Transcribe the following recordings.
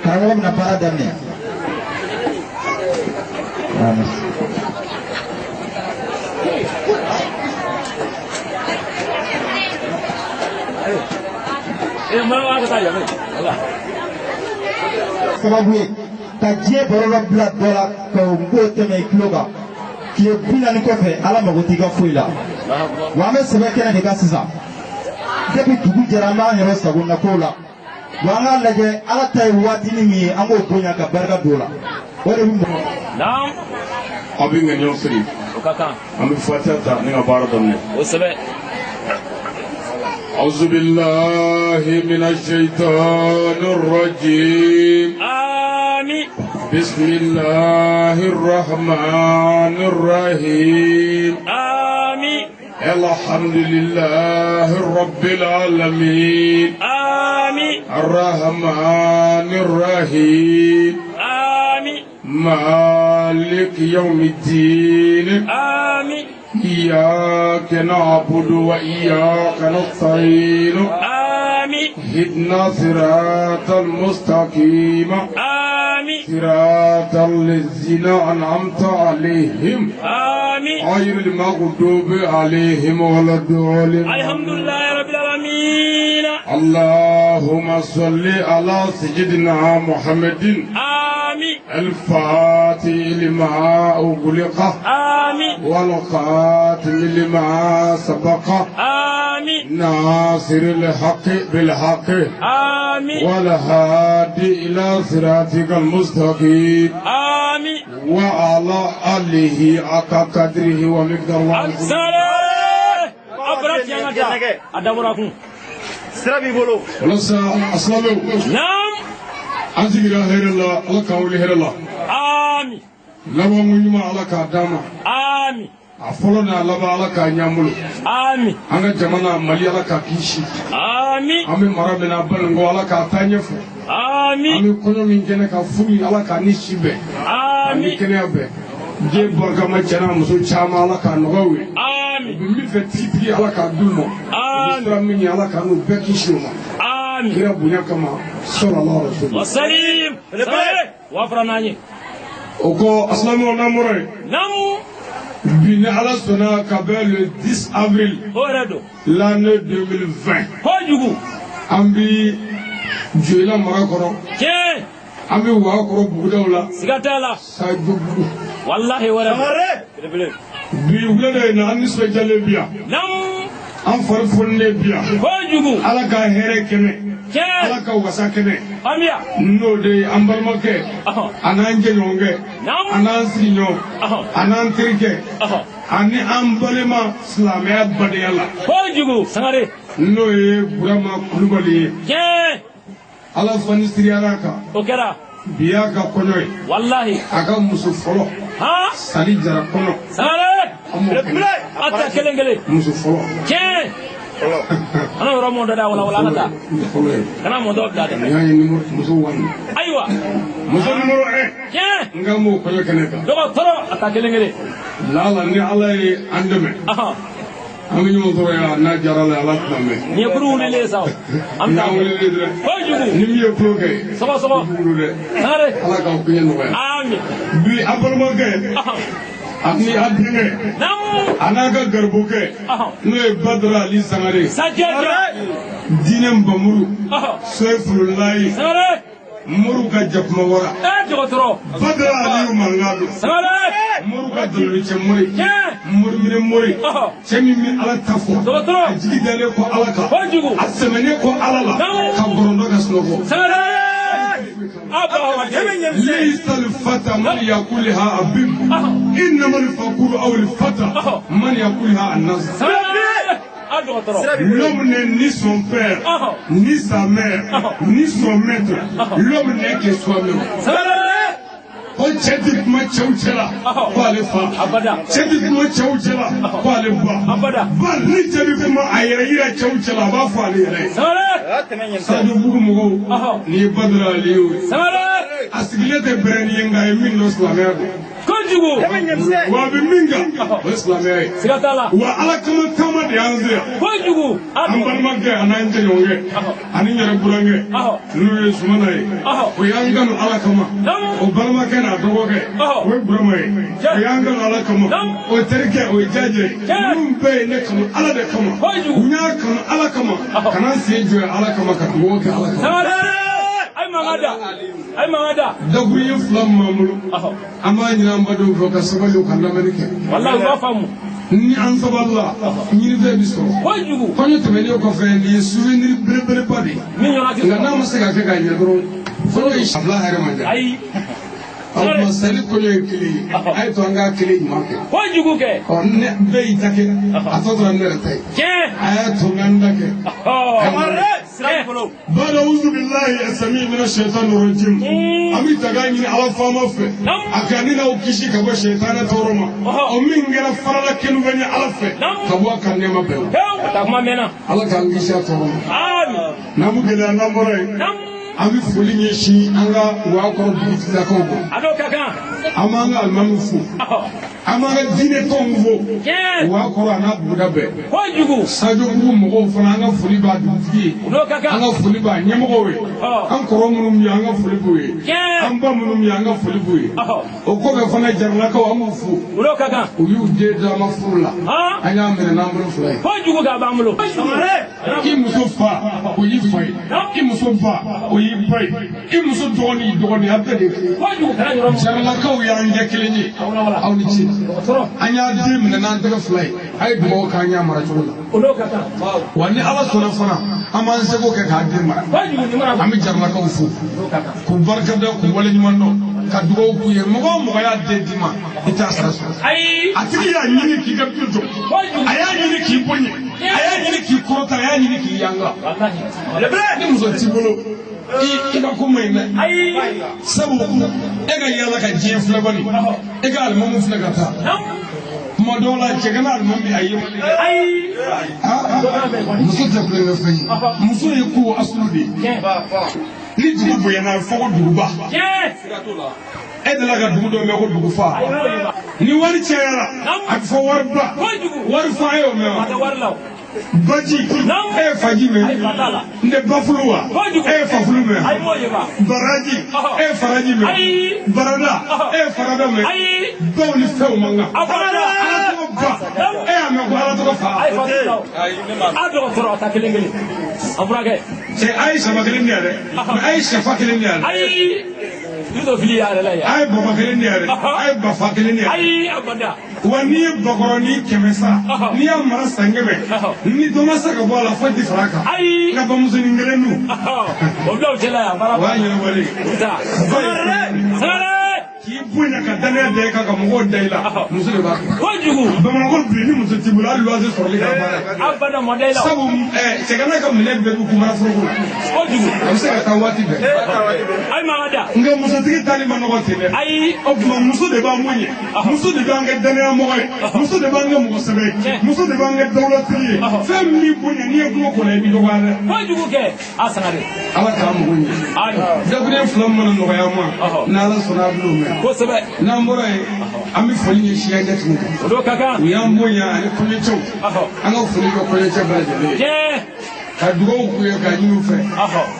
Karamɔgɔ bɛna baara daminɛ. Ah, merci. Sababu ye ka diɲɛ baro dɔ bila dɔ la ka o ko tɛmɛ i tulo kan tile 40 kɔfɛ Ala mago t'i ka foyi la. Wa an bɛ sɛbɛ kɛnɛ de kan sisan. Depuis dugu jɛra an b'an yɛrɛ sagona kow la. Wa an k'a lajɛ Ala ta ye waatinin min ye an k'o bonya ka barika don o la. O de bɛ mɔgɔ. Naam. Aw bɛ ŋaniyaw siri. O ka kan. An bɛ fatiha ta ni ka baara daminɛ. O sɛbɛ. أعوذ بالله من الشيطان الرجيم. Ami. بسم الله الرحمن الرحيم. Ami. الحمد لله رب العالمين. Ami. الرحمن الرحيم. Ami. مالك يوم الدين. Ami. إياك نعبد وإياك نستعين. Ami. اهدنا صراط المستقيم. Ami. صراط الذين أنعمت عليهم. Ami. غير المغضوب عليهم ولا الضالين. Alhamdulillahi rabbil alamin. اللهم صل على سيدنا محمد. Ami. الفاتح لما أغلق. Ami. والخاتم لما سبق. Ami. ناصر الحق بالحق. Ami. والهادي إلى صراطك المستقيم. Ami. وعلى آله حق قدره ومقداره. Sare. A bɔra tiɲɛ ka taa. A dabɔra kun. Sira b'i bolo. Walasa asilamɛw. Naam. An sigira hɛrɛ la, Ala k'an wuli hɛrɛ la. Ami. Labanko ɲuman, Ala k'a d'an ma. Ami. A fɔlɔ n'a laban, Ala k'a ɲ'an bolo. Ami. An ka jamana Mali, Ala k'a kisi. Ami. An bɛ mara min na Balinko, Ala k'a taa ɲɛfɛ. An Ami. bɛ kɔɲɔ min kɛnɛ ka furu, Ala k'a ni si bɛn ani Ami. kɛnɛya bɛn. Den barikama, cɛ n'a muso caman, Ala k'a nɔgɔya u ye. Ami. U bɛ min fɛ tigitigi, Ala k'a d'u ma. U bɛ sira min ɲɛ, Ala k'an n'u bɛɛ kisi o ma. Ami. Kira bonya kama, sɔrɔ rasul. Wasalim. Sare. Wa fara n'an ye. O kɔ, asilamɛw, n'an bɔra yen, Naam. bi ni Ala sɔnna ka bɛn le 10 avril O yɛrɛ don. l'année 2020, Kojugu. an bi Joyila mara kɔnɔ. Tiɲɛ. An bɛ Wakɔrɔ bugudaw la. Siga t'a la. Sajobugu. Walahi o yɛrɛ don. Sangare. Bi wulada in na, an nisɔndiyalen bi yan. Naam. An fari foninen bi yan. Kojugu. Ala ka hɛrɛ kɛnɛ, Ala Tiɲɛ. ka wasa kɛnɛ, Amiya. n'o de ye an balimakɛ, Ɔhɔn. a n'an jɛɲɔgɔnkɛ, Naam. a n'an sigiɲɔgɔn, Ɔhɔn. a n'an terikɛ, Ɔhɔn. ani an balima silamɛya badenya la, Kojugu. Sangare. n'o ye Burama Kulubali ye. Tiɲɛ. Ala fani siriyara kan. O kɛra. Bi y'a ka kɔɲɔ ye. Walahi. A ka muso fɔlɔ, Han. Sali Jara kɔnɔ. Sangare. An b'o kɛnɛ. A ta kelen kelen. Muso fɔlɔ. Tiɲɛ. Kana yɔrɔ mɔn dɔ da wala wala an ka taa. Muso fɔlɔ ye. Kana mɔn dɔ bila dɛ. Nin y'a ye numéro muso wani. Ayiwa. Muso numéro 1. Tiɲɛ. N k'an b'o kɔɲɔ kɛnɛ kan. Dɔgɔtɔrɔ a ta kelen kelen. Lala ni Ala ye an dɛmɛ, Ɔhɔn. an bɛ ɲɔgɔn sɔrɔ yan, n'a diyara la, Ala tɛna mɛn. Nin ye kuru wulilen ye sa o. An bɛ N'an taa. wulilen dɛ, Kojugu. ni min ye tulo kɛ, Sɔgɔ sɔgɔ. kojugu don dɛ. Sangare. Ala k'aw koɲɛ nɔgɔya. Ami. Bi an balimakɛ, Ɔhɔn. ani an denkɛ, Naam. a n'a ka garibukɛ, Ɔhɔn. n'o ye Badara Ali Sangare, Sajɛ jɔ. diinɛ nbamuru, Ɔhɔn. Sɛfululayi, Sangare. Moriw ka jakuma wara. Ee dɔgɔtɔrɔ. Badara Aliyu mankan don. Sangare. Moriw ka dalolicɛ mori, Tiɲɛ. mori minɛ mori, Ɔhɔn. cɛ min bɛ Ala ta fɔ, Dɔgɔtɔrɔ. a jigi dalen kɔ Ala kan, Kojugu. a sɛmɛnen kɔ Ala la, Naamu. ka bɔrɔntɔ ka sunɔgɔ. Sangare. A ba wa den. ليس الفتى من يقولها أبيب، إنما الفقور أو الفتى من يقولها الناس. Sangare. A dɔgɔtɔrɔ. L'homme n'est ni son père, ni sa mère, ni son maître. L'homme n'est que soi-même. Sangare. Ko cɛ ti kuma cɛw cɛ la ko ale fa. Abada. Cɛ ti kuma cɛw cɛ la ko ale ba. Abada. Ba ni cɛ bi kuma a yɛrɛ yira cɛw cɛ la, a b'a fɔ ale yɛrɛ ye. Sangare. Tɛmɛ ɲɛ. Sadio Bugu mɔgɔw, nin ye Badara Aliyu ye. Sangare. A sigilen tɛ bɛrɛ ni ye, nka a ye min dɔn silamɛya don. Kojugu. Wa a bɛ min kan o ye silamɛya ye. Siga t'a la. Wa ala kama taama de y'an se yan. Kojugu. An balimakɛ an'an jɛɲɔgɔnkɛ ani n yɛrɛ burankɛ n'o ye Sumana ye, o y'an kanu ala kama. O balimakɛ n'a dɔgɔkɛ o ye Burama ye, o y'an kanu ala kama. O terikɛ o ye Jaja ye. Ninnu bɛɛ ye ne kanu ala de kama. N y'a kanu ala kama ka na n sen jɔ ala kama ka dugawu kɛ ala kama. Ayi mankan da. Dakuruɲɛ fila min b'an bolo, an b'a ɲini an badenw fɛ ka sabali u ka lamɛnni kɛ. Walahi u b'a faamu. Ni an sabalila, ɲinifɛn bɛ sɔrɔ. Kojugu. Kɔɲɔ tɛmɛnen kɔfɛ, nin ye souvenir belebeleba de ye. Min ɲɔgɔn tɛ Nka sɔrɔ. n'a ma se ka kɛ k'a ɲɛ dɔrɔn, kɔɲɔ ye fila hɛrɛ man ca. Ayi. O tuma sali kɔɲɔ ye kelen ye, a ye to an k'a kelen ɲuman kɛ. Kojugu kɛ. Ɔ ne bɛɛ y'i ta kɛ, a tɔ tora ne yɛrɛ ta ye. Tiɲɛ. A y'a to n ka n ta kɛ. Sira b'i bolo. Bada uzu billahi asami mina shaitan rajim. An bɛ daga ɲini ala faama fɛ. A ka ne n'aw kisi ka bɔ shaitana tɔɔrɔ ma. O min kɛra farala kelenfɛn ye ala fɛ. Ka bɔ a ka nɛɛma bɛɛ la. Pewu. Ka taa kuma mɛnna. Ala k'an kisi a tɔɔrɔ ma. Ami. N'an bɛ gɛlɛya n'an bɔra yen. An bɛ foli ɲɛsin an ka Wakɔrɔ dugutigilakaw ma. A n'o ka kan. An b'an ka alimamiw fo. An b'an ka diinɛ tɔnw fo. Tiɲɛ. Wakɔrɔ a n'a buguda bɛɛ. Kojugu. Sajobugu mɔgɔw fana an ka foli b'a dugutigi ye. O n'o ka kan. An ka foli b'a ɲɛmɔgɔw ye. An kɔrɔ minnu bɛ yen an ka foli b'u ye. Tiɲɛ. An ba minnu bɛ yen an ka foli b'u ye. O kɔfɛ fana Jaralakaw an b'u fo. O n'o ka kan. U y'u den d'an ma furu la. An y'a minɛ n'an bolo fila ye. Kojugu k'a b'an bolo. I muso fa o y'i fa ye. I muso ba o y'i ba ye. I muso dɔgɔnin y'i dɔgɔnin ye a bɛɛ de ye kelen ye. Kojugu kana yɔrɔ. Jaralakaw y'an kɛ kelen ye. Aw ni ce. An y'a den minɛ n'an tɛgɛ fila ye. A ye dugawu k'an y'a mara cogo la. O n'o ka kan. Wa ni ala sɔnna fana an b'an seko kɛ k'a den mara. Kojugu nin mana. An bɛ Jaralakaw fo k'u barikada k'u waleɲuman dɔn ka dugawu k'u ye. Mɔgɔ o mɔgɔ y'a den d'i ma i t'a sara sɔrɔ. Ayi. A tigi y'a ɲini k'i ka du jɔ. A y'a ɲini k'i bonya. A y'a ɲini k'i kɔrɔta. A y'a ɲini k'i yanga. Walahi. Ni muso t'i bolo i ka ko man ɲi dɛ. Ayi. Sabu e ka yaala ka diɲɛ filɛ bani e ka alimamu filɛ ka taa. Kuma dɔw la cɛ kana alimami a ye. Ayi. Muso tɛ kulonkɛ fɛn ye. Muso ye ko asulu de ye. Tiɲɛ. Ni dugu bonyana a bɛ fɔ ko duguba. Tiɲɛ. E delila ka dugu dɔ mɛn ko dugufa. Ni wari cayara a bɛ fɔ wariba. Kojugu. Wari fa e y'o mɛn A wa? tɛ wari la o. Baji e ye faji mɛn. Ayi fa t'a la. N tɛ bafulu wa? Kojugu. E ye fafulu mɛn. Ayi m'o ye ba. Baraji e ye faraji mɛn. Ayi. Barada e ye farada mɛn. Ayi. Baw ni fɛnw man kan. A fa t'a la. Ala tɔgɔ ba e y'a mɛn ko ala tɔgɔ fa. Ayi fa t'a la o. A dɔgɔtɔrɔ a ta kelen kelen. A furakɛ. Cɛ a ye saba kelen di yan dɛ. A ye sɛfa kelen di yan dɛ. Ayi. I t'o fili y'a yɛrɛ la yan. A ye baba kelen di yan dɛ. A ye bafa kelen di yan. Ayi a bada. Wa n'i ye bakɔrɔni 100 sa n'i y'a mara san 100 ni dɔ ma se ka bɔ a la foyi tɛ fara a kan. Ayi. Nka bamusonin kelen dun. O bila o cɛla yan. Baara O y'a ɲɛnabɔlen ye. U ta. Ba ye Sangare. k'i bonya ka danaya da i kan ka mɔgɔw da i la muso de b'a kɛ. Kojugu. Bamakɔ bi ni muso t'i bolo hali luwanse sɔrɔli kɛra baara ye. A bada mɔdɛli la. Sabu cɛgana ka minɛn bɛɛ bɛ kun manaforoko la. Kojugu. A bɛ se ka taa waati bɛɛ. Ayi mankan da. Nka musotigi tali ma nɔgɔ ten dɛ. Ayi. O tuma muso de b'an bonya, muso de b'an kɛ danayamɔgɔ ye, muso de b'an kɛ mɔgɔ sɛbɛ ye, muso de b'an kɛ dawulatigi ye. Fɛn min b'i bonya n'i ye kuma kɔnɔ i b'i dɔgɔya dɛ. Kojugu kɛ. A Sangare. Ala k'an mago ɲɛ. Ayi. Dakuruɲɛ fila min mana nɔgɔya an ma, n'Ala sɔnna a bɛn'o mɛn. Kosɛbɛ. N'an bɔra yen, an bɛ foli ɲɛsin an jatigiw ma. O n'o ka kan. U y'an bonya ani kɔɲɔcɛw. An ka foli kɛ kɔɲɔcɛ bɛɛ lajɛlen ye. Tiɲɛ. Ka dugawu k'u ye k'a ɲini u fɛ.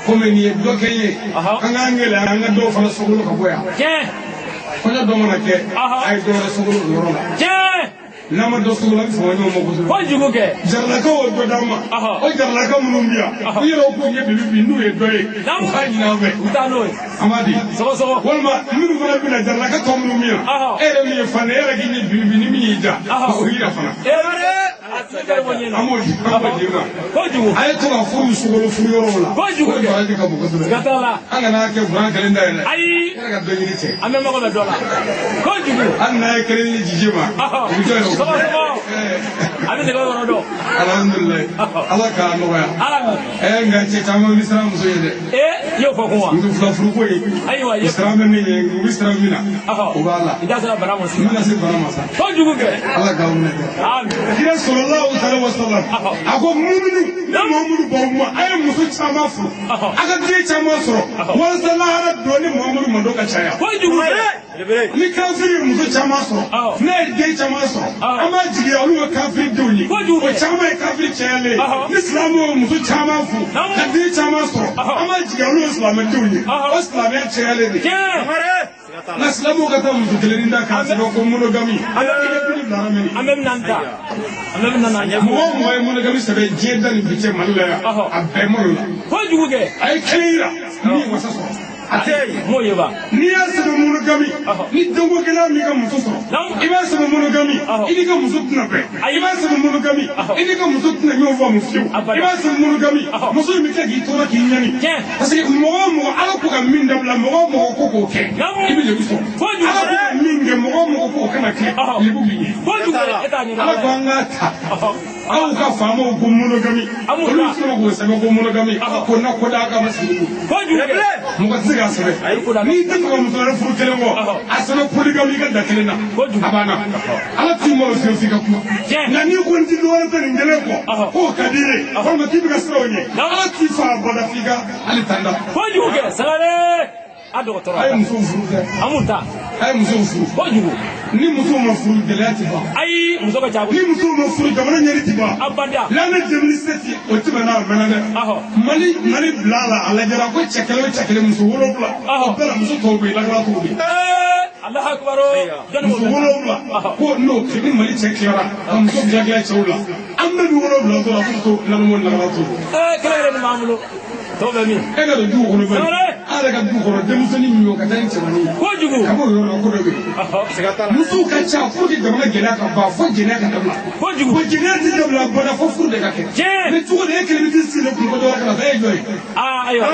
Komi nin ye dɔ kɛ n ye, an k'an gɛlɛya an ka dɔw fana sogolo ka bɔ yan. Tiɲɛ. Kɔɲɔ dɔ mana kɛ, a ye dɔ wɛrɛ sogolo o yɔrɔ la. Tiɲɛ. N'an ma dɔ sogolo an bɛ fama ɲɔgɔn ma kosɛbɛ. Kojugu kɛ. Jaralakaw y'o dɔ d'an ma. O jaralaka minnu bɛ yan, u yɛrɛ k'u ɲɛ bibi bi n'u ye dɔ ye, u k'a ɲini an fɛ. U taa n'o ye. An b'a di. Sɔgɔsɔgɔ. Walima minnu fana bɛ na jaralaka tɔ minnu bɛ yan, e yɛrɛ min ye fan ye, e yɛrɛ k'i ɲɛ bibi bi ni min y'i ja, o yira fana. An b'o di an b'o di ma. Kojugu. A ye to ka furu sogolo furu yɔrɔw la. Kojugu. O baraji ka bon kosɛbɛ. Siga t'a la. An kana kɛ kuran kelen da ye dɛ. Ayi. E yɛrɛ ka dɔ ɲini cɛ. An bɛ mago bɛ dɔ la. Kojugu. Hali n'a ye kelen di jiji ma. O bɛ jɔ yen o. Sɔgɔsɔgɔ. A bɛ nɛgɛ yɔrɔ dɔn. Alhamdulilayi. Ala k'a nɔgɔya. Ala. Nka cɛ caman bɛ siran muso ye dɛ. Ee i y'o fɔ kun wa. Muso fila furuko ye. Ayiwa. U siran bɛ min ye, u bɛ siran min na. O b'a la. I da sera bana ma N sisan. bɛna se bana ma sa. Kojugu kɛ. Ala k'aw minɛ kɛ. Ami. Kira sɔlɔlahu alaihi wasallam a ko muminu ni Muhammadu b'aw ma a ye muso caman furu a ka den caman sɔrɔ walasa lahara dɔ ni Muhammadu ma mando ka caya. Ni kafiri ye muso caman sɔrɔ, n'a ye den caman sɔrɔ, an b'a jigiya olu ye kafiri denw ye. O caman ye kafiri cayalen ye. Ni silamɛw ye muso caman furu ka den caman sɔrɔ, an b'a jigiya olu ye silamɛdenw ye. O silamɛya cayalen de. Nka silamɛw ka taa muso kelennin da k'a sɛbɛn ko monogami. I bɛ pili bila min. An bɛɛ bɛna n ta. An bɛɛ bɛna n'an ɲɛ. Mɔgɔ o mɔgɔ ye monogami sɛbɛn diɲɛ da ni bi cɛ Mali la yan, a bɛɛ malo la. Kojugu kɛ. A ye kelen yira min ye wasa sɔrɔ. A tɛ yen. M'o ye ba. N'i y'a sɛbɛn monogami, ni denko gɛlɛya m'i ka muso sɔrɔ, i b'a sɛbɛn monogami, i n'i ka muso tɛna bɛn. I b'a sɛbɛn monogami, i n'i ka muso tɛna ɲɔgɔn faamu fiyewu. I b'a sɛbɛn monogami, muso in bɛ tila k'i tɔɔrɔ k'i ɲani. Parce que mɔgɔ o mɔgɔ Ala ko ka min dabila, mɔgɔ o mɔgɔ ko k'o kɛ, i bɛ lebu sɔrɔ. Ala ko ka min kɛ, mɔgɔ o mɔgɔ k'o kana kɛ, lebu b'i ɲɛ. Ala ko an k'a ta. Aw ka faamaw ko monogami, olu sɔrɔ k'o sɛbɛn ko monogami, ko na ko da kama sigi. Mɔgɔ tɛ se k'a sɛbɛn. N'i tɛ fɛ ka muso wɛrɛ furu kelen kɔ, a sɛbɛn polygame i ka da kelen na. A banna. Ala t'i malo fiyewu f'i ka kuma. Nka n'i ko n ti dɔwɛrɛ fɛ nin kelen kɔ, k'o ka di i ye, walima k'i bɛ ka siran o ɲɛ, Ala t'i fa abada f'i ka hali tan da. Kojugu kɛ, Sangare. A dɔgɔtɔrɔ. A ye musow furu dɛ. An b'u ta. A ye musow furu. Kojugu. Ni musow ma furu gɛlɛya ti ban. Ayi, muso ka ca. Ni musow ma furu jamana ɲɛli ti ban. Abada. L'année 2007 o tɛmɛna a mɛnna dɛ. Mali Mali bila la a lajɛra ko cɛ kelen o cɛ kelen muso 7. O bɛɛ la muso tɔw bɛ yen lakana tɔw bɛ yen. Allahu akbar. Muso 7 ko n'o ni Mali cɛ tilara ka muso tila tila cɛw la. An bɛɛ bɛ 7 sɔrɔ a k'u to lamɔ ni lakana tɔw. Kelen kelen b'an bolo. Tɔw bɛ min? E ka don du kɔnɔ bani. A yɛrɛ ka du kɔnɔ denmisɛnnin min y'o ka taa ni cɛmannin ye. Kojugu. Ka b'o yɔrɔ la ko dɔ bɛ yen. Musow ka ca pour que jamana gɛlɛya ka ban fo jɛnɛya ka dabila. Kojugu. Ko jɛnɛya tɛ dabila bada fo furu de ka kɛ. Tiɲɛ. Mais cogo di e kelen bɛ t'i sigi kun ko dɔ wɛrɛ ka na e ye jɔn ye? Aa ayiwa.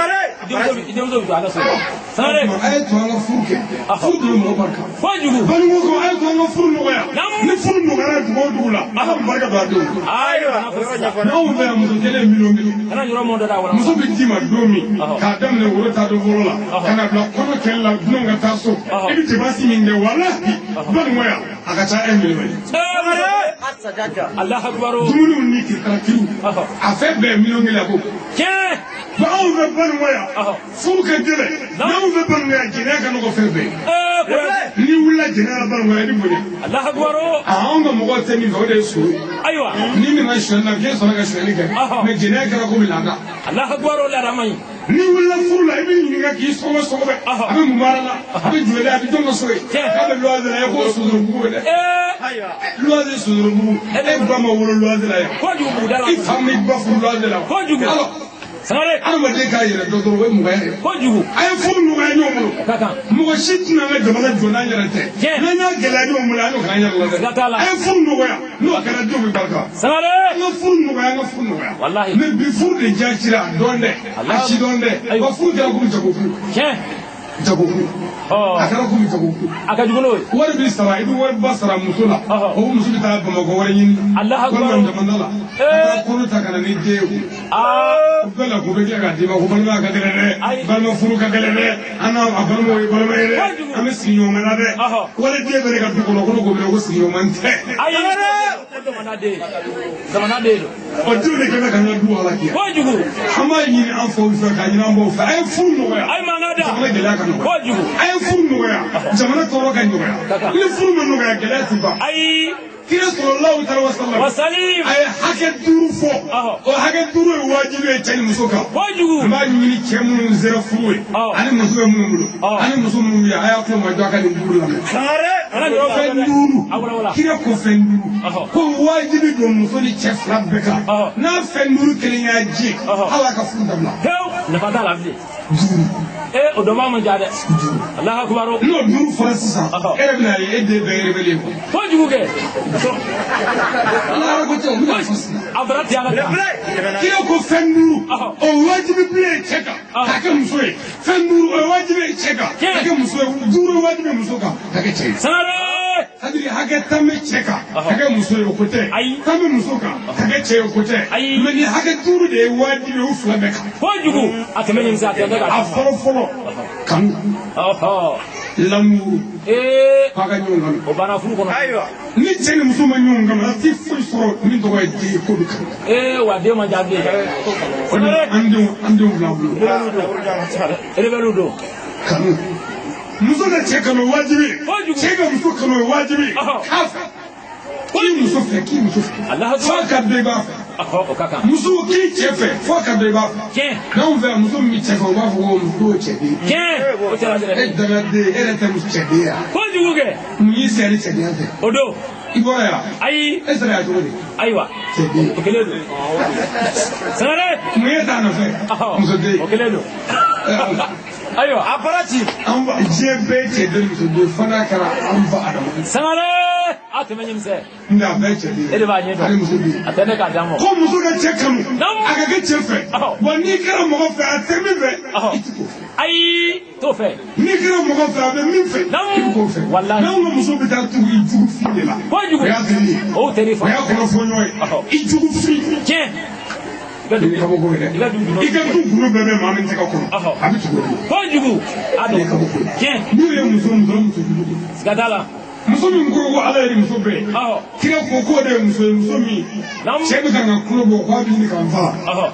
Denmuso bɛ to a ka so. Sangare. A ye to an ka furu kɛ. Furu de bɛ mɔgɔ barika. Kojugu. Balimaw ko a ye to an ka furu nɔgɔya. Ni furu nɔgɔyara dugu o dugu la, Ala bɛ barika don a denw. Ayiwa. N'anw fɛ yan muso kelen miliyɔn kelen. Kana yɔrɔ mɔn dɔ da wala. Muso bɛ d'i ma don min k'a daminɛ woro ta don fɔlɔ la ka na bila kɔnɔ kɛlɛ la dunanw ka taa so i bɛ dépense min kɛ walahi balimaya a ka ca 1 million ye. Allahu akbar. Dumuniw ni kirikarakiriw a fɛn bɛɛ miliyɔn kelen a ko. Tiɲɛ. Anw fɛ balimaya furu ka gɛlɛn n'anw fɛ balimaya jɛnɛya ka nɔgɔ fɛn bɛɛ. N'i wulila jɛnɛya la balimaya i bɛ bonya. Allahu akbar. Anw ka mɔgɔw tɛ min fɛ o de ye so ye. Ayiwa. N'i nana sonyali la k'e sɔnna ka sonyali kɛ mais jɛnɛya kɛra komi laada. Allahu akbar laada man ɲi. N'i wulila furu la i bɛ ɲininka k'i sɔgɔbɛ sɔgɔbɛ a bɛ mun baara la a bɛ jumɛn a bɛ jɔn ka so ye k'a bɛ luwanze la e k'o sodorobugu ye dɛ. Luwanze sodorobugu e ba ma wolo luwanze la yan. Kojugu buguda la. I fa ma i ba furu luwanze la. Kojugu. Sangare. Adamaden k'a yɛrɛ dɔn dɔrɔn o ye mɔgɔya ye. Kojugu. A ye furu nɔgɔya ɲɔgɔn bolo. O ka kan. Mɔgɔ si tɛna an ka jamana jɔ n'an yɛrɛ tɛ. Tiɲɛ. N'an y'a gɛlɛya ɲɔgɔn bolo an y'o k'an yɛrɛ la dɛ. Siga t'a la. A ye furu nɔgɔya n'o kɛra denw bɛ barika. Sangare. An ka furu nɔgɔya an ka furu nɔgɔya. Walahi. Mais bi furu de jacira a dɔn dɛ. A si dɔn dɛ. Wa furu kɛra komi jagokun. Tiɲɛ. Jagokun. A kɛra komi jagokun. A ka jugu n'o ye. Wari bɛ sara i bɛ wari ba sara muso la. O muso bɛ taa Bamakɔ wari ɲini. Allahu akbar. Walima jamana la. Ka taa kɔnɔ ta ka na ni den ye. O bɛɛ la k'o bɛ tila k'a d'i ma ko balimaya ka gɛlɛn dɛ. Balima furu ka gɛlɛn dɛ. An n'a a balimaw ye balima ye dɛ. An bɛ sigiɲɔgɔnma na dɛ. Wali den bɛ ne ka du kɔnɔ ko ne k'o minɛ ko sigiɲɔgɔnma tɛ. Ayi. Jamana den. Jamana den don. O denw de kɛlen bɛ k'an ka du halakiya. Kojugu. An b'a ɲini an faw fɛ k'a ɲini an baw fɛ. A ye furu nɔgɔya. Ayi mankan da. Jamana gɛlɛya ka nɔgɔya. Kojugu. A ye furu nɔgɔya. Jamana tɔɔrɔ ka nɔgɔya. Ni furu ma nɔgɔya gɛlɛya ti ban. Ayi. Kira sallallahu alaihi wasallam. Wasalim. A ye hakɛ 5 fɔ. O hakɛ 5 ye wajibi ye cɛ ni muso kan. Kojugu. N b'a ɲini cɛ minnu sera furu ye. Ani muso bɛ minnu bolo. Ani muso minnu bɛ yen a y'a tulo majɔ a ka nin 5 lamɛn. Fɛn 5. Kira ko fɛn 5. Ko wajibi don muso ni cɛ 2 bɛɛ kan. N'a fɛn 5 kelen y'a jɛ. Ala ka furu dabila. Pewu. Nafa t'a la bilen. 5. O dɔ b'a man ja dɛ. Allahu akbar. N'o 5 fɔra sisan. E yɛrɛ bɛna ye e den bɛɛ révélé quoi. Kojugu kɛ. Ala ko tɛ o bɛna fɔ sisan. A bara ti ala ta. Kira ko fɛn 5. O wajibi bilen cɛ kan. K'a kɛ muso ye. Fɛn 5 o wajibi ye cɛ kan. K'a kɛ muso ye. 5 o wajibi muso kan. K'a kɛ cɛ ye. Sangare. C'est-à-dire hakɛ 10 bɛ cɛ kan. K'a kɛ muso ye o ko tɛ. Ayi. 10 bɛ muso kan. K'a kɛ cɛ ye o ko tɛ. Ayi. Mais nin hakɛ 5 de ye wajibi ye u 2 bɛɛ kan. Kojugu. A tɛmɛ nin sa a tɛ ka. A fɔlɔ fɔlɔ kanu. L'amour. K'a ka ɲɔgɔn kanu. O banna furu kɔnɔ. Ayiwa. Ni cɛ ni muso ma ɲɔgɔn kanu a ti foyi sɔrɔ min tɔgɔ ye den ko bɛ kanu. Wa den man ja bilen. O de an denw fila bolo. Rebelle don. Kanu. Muso ka cɛ kanu wajibi. Cɛ ka muso kanu wajibi. K'a fɛ. K'i muso fɛ, k'i muso fɛ. F'a ka dɔn i b'a fɛ. Muso k'i cɛ fɛ, f'a ka dɔn i b'a fɛ. N'anw fɛ muso min bɛ cɛ fɛ, u b'a fɔ ko muso y'o cɛden. E dangaden, e yɛrɛ tɛ muso cɛden ye. Kojugu kɛ. Mun y'i sɛgɛn ni cɛdenya tɛ? O don. I bɔra yan. Ayi. E sera yan cogo di? Ayiwa. Cɛden. O kelen don. Sangare. Mun ye t'a nɔfɛ? Musoden. O kelen don. Ayiwa. A bara ci. An fa diɲɛ bɛɛ ye cɛden ni musoden fo n'a kɛra an fa Adama. Sangare. A tɛmɛ ɲimisɛ. Nka a bɛɛ ye cɛden. E de b'a ɲɛ dɔn. Ani musoden. A tɛ ne k'a d'a ma. Ko muso ka cɛ kanu. A ka kɛ cɛ fɛ. Wa n'i kɛra mɔgɔ fɛ a tɛ min fɛ. I ti k'o fɛ. Ayi t'o fɛ. N'i kɛra mɔgɔ fɛ a bɛ min fɛ. I bɛ k'o fɛ. Walahi. N'anw ka muso bɛ taa tugu i jugu fin de la. Kojugu. O y'a teri ye. O teri fa. O y'a kɔnɔfɔ ɲɔgɔn ye. I jugu fin. Tiɲɛ. I kabako ye dɛ. I ka du gundo bɛɛ bɛ maa min tɛgɛ kɔnɔ. A bɛ tugu o de la. Kojugu. A dɔn. Tiɲɛ. N'u ye muso muso jugu. Siga t'a la. Muso min ko ko Ala ye muso bɛɛ ye. Kira ko k'o de ye muso ye muso min. Cɛ bɛ kan ka kulo bɔ k'a bɛ ɲini ka n faga.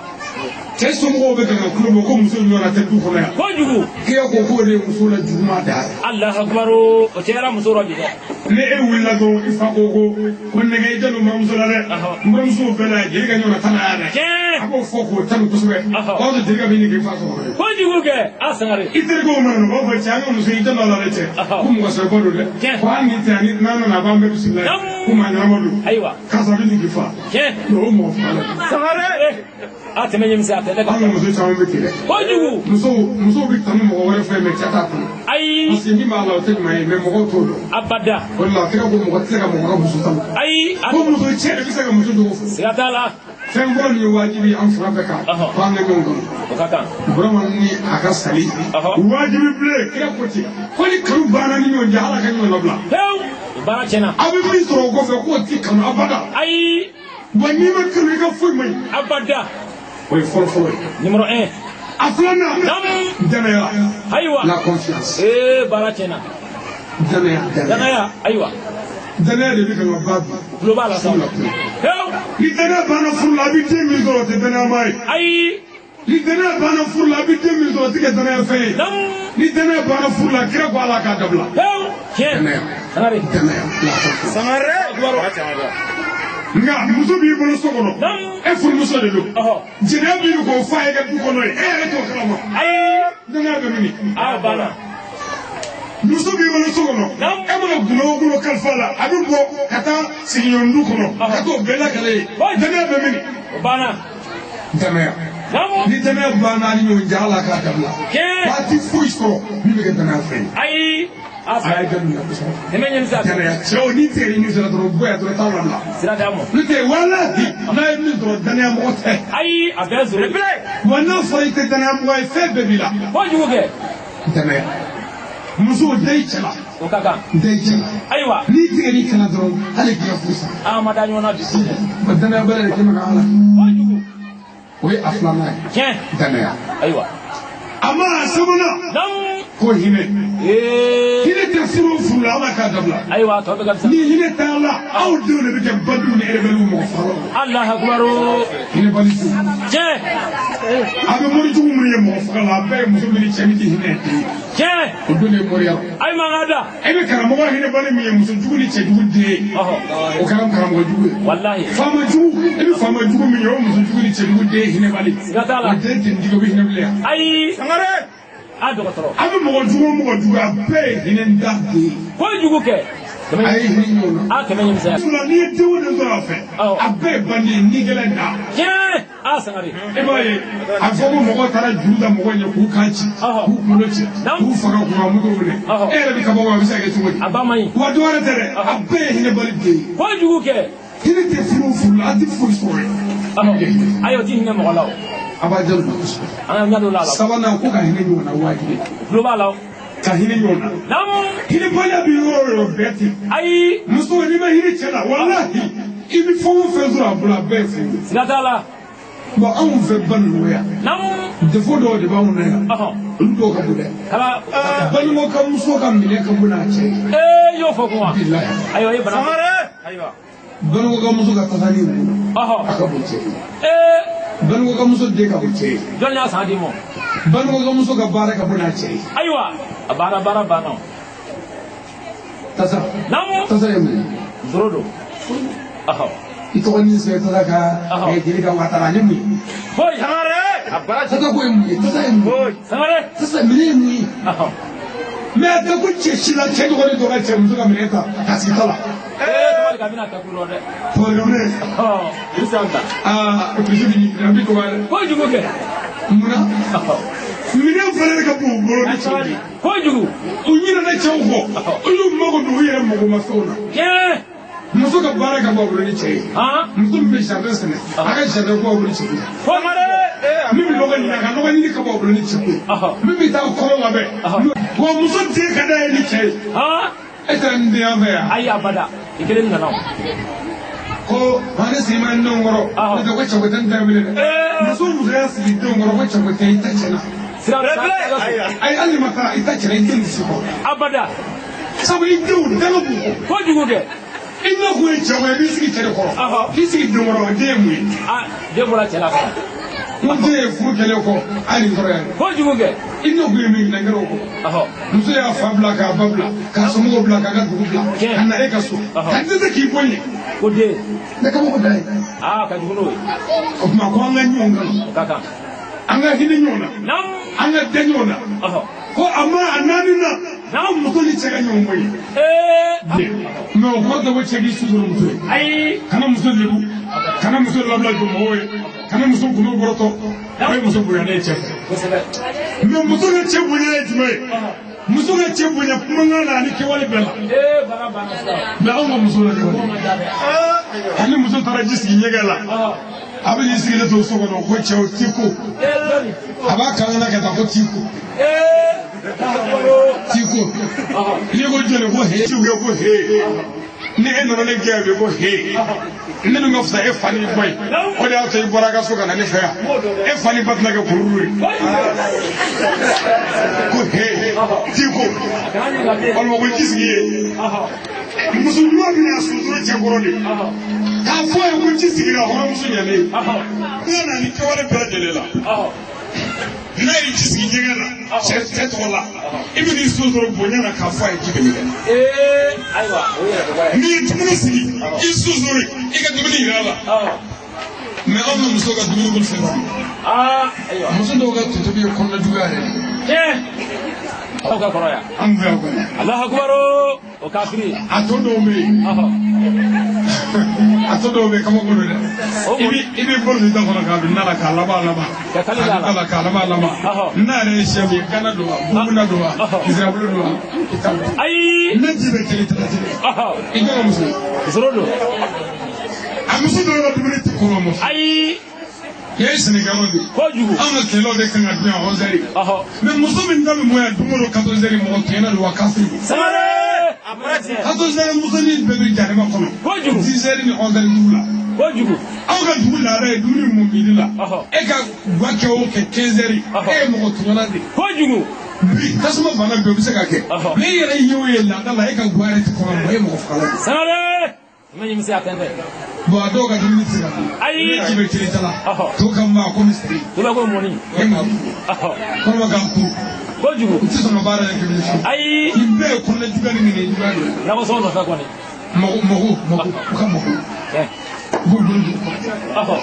Cɛ somɔgɔw bɛ kan ka kulo bɔ ko muso ɲɔgɔnna tɛ du kɔnɔ yan. Kojugu. Kira ko k'o de ye muso la juguman da ye. Alahu akibaru o cɛyara muso rɔ bi dɛ. Ni e wulila dɔrɔn i fa ko ko nɛgɛ i tɛ don buramuso la dɛ. N buramuso bɛɛ la jeli ka ɲɔgɔnna t'a la yan dɛ. A b'o fɔ k'o tanu kosɛbɛ. O b'a sɔrɔ jeli ka bɛ ɲini k'i fa sɔrɔ. Kojugu kɛ a Sangare. I terikɛw mana na u b'a fɔ cɛ an ka muso i tɛ don a la dɛ cɛ. Ko mɔgɔ sɛbɛ don dɛ. Ko hali ni tɛ ani n'a nana a b'an bɛɛ bisimila ye. Ko maa ɲɛnama don. Ayiwa. Karisa bɛ ɲini k'i fa. Tiɲɛ. O mɔgɔ faga la. Sangare. A tɛmɛ ɲɛmisɛn a tɛ ne kan. An ka muso caman bɛ ten dɛ. Kojugu. Musow bɛ tanu mɔgɔ wɛrɛ fɛ mɛ cɛ t'a tanu. Ayi. Parce que min b'a la o tɛ ɲuman ye mɛ mɔgɔw t'o dɔn. Abada. O de la a kira ko mɔgɔ tɛ se ka mɔgɔ ka muso tanu. Ayi. Ko muso cɛ de bɛ se ka muso jogo fɔ. Siga t'a la. Fɛn fɔlɔ min ye wajibi an fila bɛɛ kan. Ko an ka ɲɔgɔn kanu. O ka kan. Burama ni a ka sali. Wajibi bilen kira ko ten. Ko ni kanu banna ni ɲɔgɔn cɛ Ala ka ɲɔgɔn labila. Pewu. Baara tiɲɛna. A bɛ min sɔrɔ o kɔfɛ k'o ti kanu abada. Ayi. Wa n'i ma kanu i ka foyi man ɲi. Abada. O ye fɔlɔ fɔlɔ ye. Numéro 1. A filanan. Danaya. Ayiwa. La confiance. Ee baara tiɲɛna. Danaya. Danaya ayiwa. Danaya de bɛ kan ka ba bi. Tulo b'a la sa. Pewu. Ni danaya banna furu la a bɛ den min sɔrɔ o tɛ danayama ye. Ayi. Ni danaya banna furu la a bɛ den min sɔrɔ o tɛ kɛ danaya fɛn ye. Ni danaya banna furu la kira ko Ala k'a dabila. Pewu. Tiɲɛ. Danaya. Sangare. Danaya. La confiance. Sangare. Nka muso b'i bolo so kɔnɔ e furumuso de don jɛnɛya b'i k'o f'a ye ka du kɔnɔ ye e yɛrɛ t'o kalama. Ayi. Danaya bɛ min? A banna. Muso b'i bolo so kɔnɔ e mana gundo o gundo kalifa la a bɛ bɔ ka taa sigiɲɔgɔn du kɔnɔ ka t'o bɛɛ lakale ye danaya bɛ min? O banna. Danaya. Ni danaya banna a ni ɲɔgɔn cɛ Ala k'a dabila. Waati foyi sɔrɔ min bɛ kɛ danaya fɛn ye. Ayi. A ye jaabi minɛ kosɛbɛ. Tɛmɛ ɲɛmisa. Danaya cɛw ni tigɛ ni min sera dɔrɔn bɔ yan dɔrɔn t'a labila. Sira d'a ma. N'o tɛ walahi n'a ye min sɔrɔ danaya mɔgɔ tɛ. Ayi a bɛɛ zoro. Wa n'a fɔra i tɛ danaya mɔgɔ ye fɛn bɛɛ b'i la. Kojugu kɛ. Danaya. Musow da i cɛ la. O ka kan. Da i cɛ la. Ayiwa. N'i tigɛ n'i cɛ la dɔrɔn hali k'i ka furu sa. A ma da ɲɔgɔn na bi. Wa danaya bɛrɛ de kɛ mɛ ka ala. Kojugu. O ye a filanan ye. Tiɲɛ. Danaya. Ayiwa. A ma a sabanan. Naamu. Ko hinɛ. Hinɛ tɛ furu o furu la Ala k'a dabila. Ayiwa tɔ bɛ ka fisa. Ni hinɛ t'a la aw denw de bɛ kɛ bandiw ni rebelles mɔgɔ fagalaw. Alahu akibaru. Hinɛbali jugu. Tiɲɛ. A bɛ mori jugu minnu ye mɔgɔ faga la a bɛɛ ye muso min ni cɛ min tɛ hinɛ den ye. Tiɲɛ. O don de ye moriya. Ayi man ka da. E bɛ karamɔgɔ hinɛbali min ye muso jugu ni cɛ jugu den ye. O kɛra karamɔgɔ jugu ye. Walahi. Faama jugu e bɛ faama jugu min ye o muso jugu ni cɛ jugu den ye hinɛbali. Siga t'a la. O den tɛ n o bɛ hinɛ bilen yan. Ayi. Sangare. A dɔgɔtɔrɔ. A bɛ mɔgɔ jugu o mɔgɔ jugu a bɛɛ ye hinɛ da den ye. Kojugu kɛ. A ye hinɛ ɲɔgɔn na. A kɛmɛ ɲɛmisɛnya. Fila n'i ye den o den sɔrɔ a fɛ. A bɛɛ ye bandi ye ni gɛlɛn da. Tiɲɛ. A Sangare. E b'a ye a fɔ ko mɔgɔw taara juru da mɔgɔw ɲɛ k'u kan ci. K'u kunkolo ci. K'u faga k'u ka moto minɛ. E yɛrɛ bɛ kabako a bɛ se ka kɛ cogo di? A ba man ɲi. Wa dɔ wɛrɛ tɛ dɛ. A bɛɛ ye hinɛbali den ye. Kojugu kɛ. Hinɛ tɛ furu o furu la a tɛ foyi sɔrɔ yen. Ayi o ti hinɛ mɔgɔ la o. A b'a jaabi kosɛbɛ. An ka ɲɛ dɔ la la. Sabanan ko ka hinɛ ɲɔgɔn na wajibi. Tulo b'a la o. Ka hinɛ ɲɔgɔn na. Naamu. Hinɛbaliya bɛ yɔrɔ o yɔrɔ bɛɛ ten. Ayi. Muso n'i ma hinɛ cɛ la walahi i bɛ fɛn o fɛn sɔrɔ a bolo a bɛɛ ye fu ye. Siga t'a la. Bon anw fɛ Banikɔ yan. Naamu. Defo dɔw de b'anw na yan. Olu dɔw ka bon dɛ. Kala. Banikɔ ka muso ka minɛ ka bon n'a cɛ ye. Ee y'o fɔ kuma. Bilahi. Ayiwa i ye bana. Sangare. Ayiwa. Banikɔ ka muso ka tasani ye bolo. A ka bon cɛ ye. Ee. Banikɔ ka muso den ka bon cɛ ye. Jɔn y'a san d'i ma? Banikɔ ka muso ka baara ka bon n'a cɛ ye. Ayiwa. A baara baara banna. Tasa. Naamu. Tasa ye mun ye? Zoro don. I tɔgɔ ni sɛbɛn tasa ka jeli ka watara ni mun ye? Foyi. Tasa ko ye mun ye? Tasa ye mun ye? Sangare. Tasa minɛ ye mun ye? Mais a tɛ ko cɛ si la cɛ dɔgɔnin dɔ ka cɛ muso ka minɛ ta ka sigi ta la. Ee tabali kabini a tɛ kulu dɛ. Tabali kabini. I bɛ se an ta. Aa bilisi bi a bɛ dɔgɔya dɛ. Kojugu kɛ. Munna? Minɛn fana de ka bon u bolo ni cɛw ye. Kojugu. U ɲinɛna cɛw kɔ. U y'u mago don u yɛrɛ magomafɛnw na. Tiɲɛ. Muso ka baara ka bɔ a bolo ni cɛ ye. Muso min bɛ jardin sɛnɛ a ka jardin ko a bolo ni cɛ ye. Min bɛ lɔgɔ ɲini a ka lɔgɔ ɲini ka bɔ a bolo ni cɛ ye. Min bɛ taa kɔrɔ labɛn. Wa muso den ka d'a ye ni cɛ ye. E taara nin den yan fɛ yan. Ayi abada i kelen nana o. Ko maa ne sigi ma n denw kɔrɔ. Ne tɛ ko cɛko tɛ n tɛ bilen dɛ. Muso muso y'a sigi denw kɔrɔ ko cɛko tɛ i ta cɛ la. Sira ayi hali ma taa i ta cɛ la i den tɛ se kɔ. Abada. Sabu i denw danga b'u kɔ. Kojugu kɛ. I n'a kun ye cɛ ye i b'i sigi cɛ de kɔrɔ. K'i sigi den kɔrɔ den ye mun ye. Den bɔra cɛ la fana. N ko den ye furu kɛlen kɔ a ye nin sɔrɔ yan. Kojugu kɛ. I n'o kun ye min ɲininka kɛra o kɔ. Muso y'a fa bila k'a ba bila k'a somɔgɔw bila k'a ka dugu bila ka na e ka so. Ka dɛsɛ k'i bɔ yen. Ko den. Ne kabako da ye. Aa ka jugu n'o ye. O tuma ko an ka ɲɔgɔn kanu. O ka kan. An ka hinɛ ɲɔgɔn na. Naamu. An ka den ɲɔgɔn na. Ko a ma a naani na. N'an muso ni cɛ ka ɲɔgɔn bɔ yen. Mais o kɔrɔ tɛ ko cɛ k'i suturu muso ye. Ayi. Kana muso lebu. Kana muso labila jɔ mɔgɔw ye. Kana muso gundo bɔrɔtɔ. O ye muso bonya ne ye cɛ fɛ. Kosɛbɛ. Mais muso ka cɛ bonya ye jumɛn ye? Muso ka cɛ bonya kumakan na ani kɛwale bɛɛ la. Baara banna sisan. Mais anw ka muso la kɛwale. Ani muso taara ji sigi ɲɛgɛn la. A bɛ n'i sigilen to so kɔnɔ ko cɛw t'i ko. A b'a kalan ka taa ko t'i ko. T'i ko. N'i ko jɔnni ko he. T'i ko he. Ni e nana ne gɛn bi ko he. Ne dun ka fisa e fa n'i ba ye. O de y'a to i bɔra a ka so ka na ne fɛ yan. E fa n'i ba tɛna kɛ kururu ye. Ko he. T'i ko. Walima ko ji sigi ye. Muso ɲuman bɛna suturu cɛ kɔrɔ de. K'a fɔ a ye ko ji sigira hɔrɔnmuso ɲɛnen. N'a nana ni kɛwale bɛɛ lajɛlen la. N'a ye ji sigi ɲɛgɛn na cɛ tɔgɔ la i bɛ n'i suturu bonya na k'a fɔ a ye ji bɛ ɲɛgɛn na. Ayiwa o yɛrɛ dɔgɔ ye. N'i ye dumuni sigi i suturu i ka dumuni yira a la. Mais anw ka muso ka dumuni ko fɛn fɛn. Ayiwa. Muso dɔw ka to tobi ye kɔnɔna juguya yɛrɛ de. Tiɲɛ. Aw ka kɔrɔ yan. An fɛ yan kɔni. Alahu akubar o kafiri. A tɔ dɔw bɛ yen. A tɔ dɔw bɛ yen kabako don dɛ. I b'i bolo don i da kɔnɔ k'a don na la k'a laban laban. Ka kali da la. K'a la k'a laban laban. N'a yɛrɛ ye sɛ min ye gana don wa buguna don wa misirabulu don wa i t'a dɔn. Ayi. Ne ji bɛ kelen tɛ kelen. I ka muso. Zoro don. A muso dɔw ka dumuni tɛ kɔngɔ ma. Ayi. I ye sɛnɛkɛyɔrɔ de ye. Kojugu. Anw ka kɛlɛw de kan ka dun yan 11h. Mais muso min da bɛ mɔ yan don o don 14h mɔgɔ tiɲɛna don wa kafiri don. Sangare. 14h musonin bɛɛ bɛ janɛmɛ kɔnɔ. Kojugu. 10h ni 11h dugu la. Kojugu. Aw ka dugu laada ye dumuni mun midi la. E ka gwa kɛ o kɛ 15h. E ye mɔgɔ tɔɲɔna de ye. Kojugu. Bi tasuma banna bi o bɛ se ka kɛ. Mais e yɛrɛ ye o ye laada la e ka gwa yɛrɛ tɛ kɔngɔ mɔ e ye mɔgɔ fagala de. Sangare. Mɛ ɲimisɛ a tɛntɛ. Bon a dɔw ka dumuni tɛ se ka dun. Ayi. Ji bɛ kelen ta la. To ka maa komi siri. To bɛ ko mɔni. E ma kuru. Kɔnɔma ka kuru. Kojugu. U tɛ sɔn ka baara yɛrɛ kɛ bilen. Ayi. Nin bɛɛ ye kɔnɔna juguya ni ŋaniya juguya de ye. Nakɔ sɔngɔ nɔfɛ kɔni. Mago mago mago u ka mago. U b'u bolo don kɔnɔ.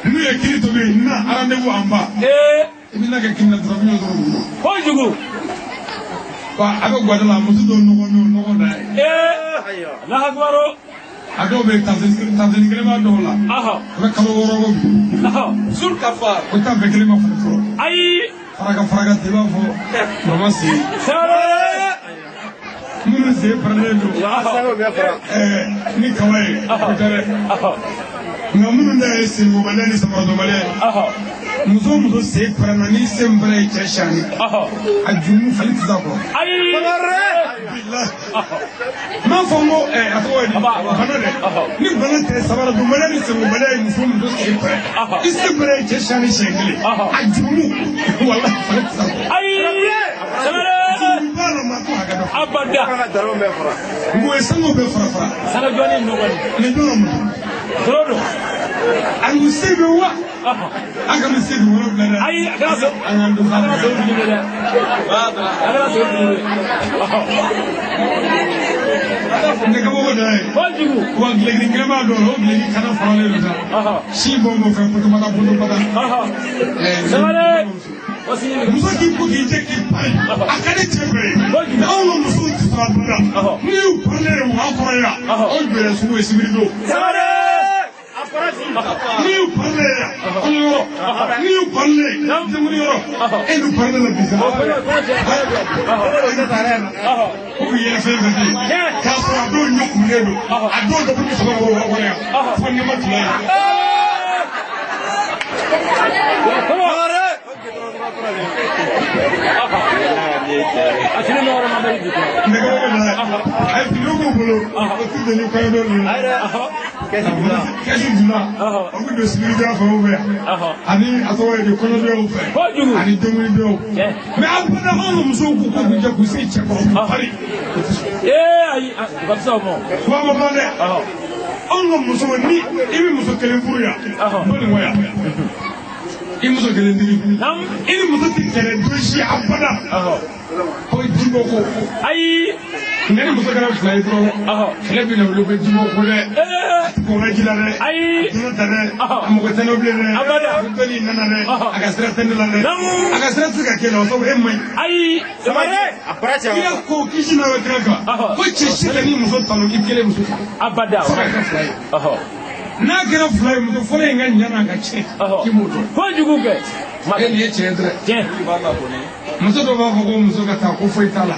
N'u ye kiri tobi na rendez-vous en bas. I bɛ na kɛ kini na dɔrɔn min y'o dɔrɔn dugu ma. Kojugu. Wa a bɛ guwada la muso dɔw nɔgɔ n'o nɔgɔ da ye. Alahu akubar. A dɔw bɛ yen tanteni kelen b'a dɔw la. A bɛ kalo 6 bɔ bi. Zul kafa. O tan fɛn kelen ma falen fɔlɔ. Ayi. Faraka faraka tɛ i b'a fɔ mama sen. Sangare. Minnu sen pɛrɛnnen don. Ni kaba ye o tɛ dɛ. Nka minnu ta ye senkobaliya ni samaradɔnbaliya ye. Muso o muso sen pɛrɛnna ni sen pɛrɛn ye cɛ siyani. A jurumu fali tɛ s'a kɔrɔ. Ayi. N b'a fɔ n ko a tɔgɔ ye di bana dɛ. Ni bana tɛ samaradɔnbaliya ni senkobaliya ye muso o muso sen pɛrɛn. I sen pɛrɛn ye cɛ siyani siɲɛ kelen. A jurumu walahi fali tɛ s'a kɔrɔ. Ayi. Sangare. Jurumu b'a la maa t'o hakɛ dɔn. Abada. N ko ye sango bɛɛ fara fara. Sanga jɔni nɔgɔni. Nin dɔrɔn mun. Zoro don. A se bɛ wa an kana se dugu wolonwula dɛ. Ayi, a kana so. An k'an don A kana so fili dɛ. A kana so fili. Ne kabako dɔ ye. Kojugu. Wa gileki kelen b'a dɔn o gileki kana faralen don sa. Si bɔn bɔn fɛn potobada potobada. Sangare. Muso k'i ko k'i jɛ k'i pari a ka di cɛ bɛɛ ye. Anw ka musow tɛ sɔrɔ a bada. N'i y'u parilen ye w'a kɔrɔ yan. Aw jɔlen sugu ye sibiri don. Sangare. N'i y'u parilen ye kɔɲɔyɔrɔ n'i y'u parilen denkunyɔrɔ e y'u parilen la bi sa. Ko k'i yɛrɛ fɛn fɛn kɛ k'a sɔrɔ a dɔw ɲɛ kumunen don a dɔw dɔ bɛ saba bɔ w'a kɔrɔ yan fo ne ma tila yan. A ye finiw b'u bolo o ti don ni kɔɲɔdon ninnu ye. Kɛsu jula o bɛ don sibiridon fɛ o fɛ ani a tɔgɔ ye di kɔɲɔdonw fɛ ani denkundidenw. Mɛ a bɛɛ anw ka musow ko k'u jɛ k'u sigi cɛ kɔrɔ k'u pari. Ee ayi, o ka fisa o ma. Kuma ma ban dɛ. Anw ka musow ni i bɛ muso kelen furu yan n'o nin kɔ yan. I muso kelen tigi. I ni muso ti kɛlɛ don si abada. Ko jibɔ ko. Ayi. Nka ni muso kɛra fila ye dɔrɔn. Kɛlɛ bɛ na wuli ko jibɔ ko dɛ. A ti kɔn ka ji la dɛ. Ayi. A tɛ ta dɛ. A mɔgɔ tɛ ne bilen dɛ. Abada. A dɔ nin nana dɛ. A ka sira tɛ ne la dɛ. A ka sira tɛ se ka kɛ la o sabu e man ɲi. Ayi. Kira ko kisi n'a bɛ kira kan. Ko cɛ si ka n'i muso tanu i kelen muso tanu. Abada. Fo ka kɛ fila ye. N'a kɛra fila ye muso fɔlɔ in ka ɲa n'a ka tiɲɛ k'i m'o dɔn. Kojugu kɛ. E nin ye tiɲɛ dɛ. Tiɲɛ. Muso dɔw b'a fɔ ko muso ka taa ko foyi t'a la.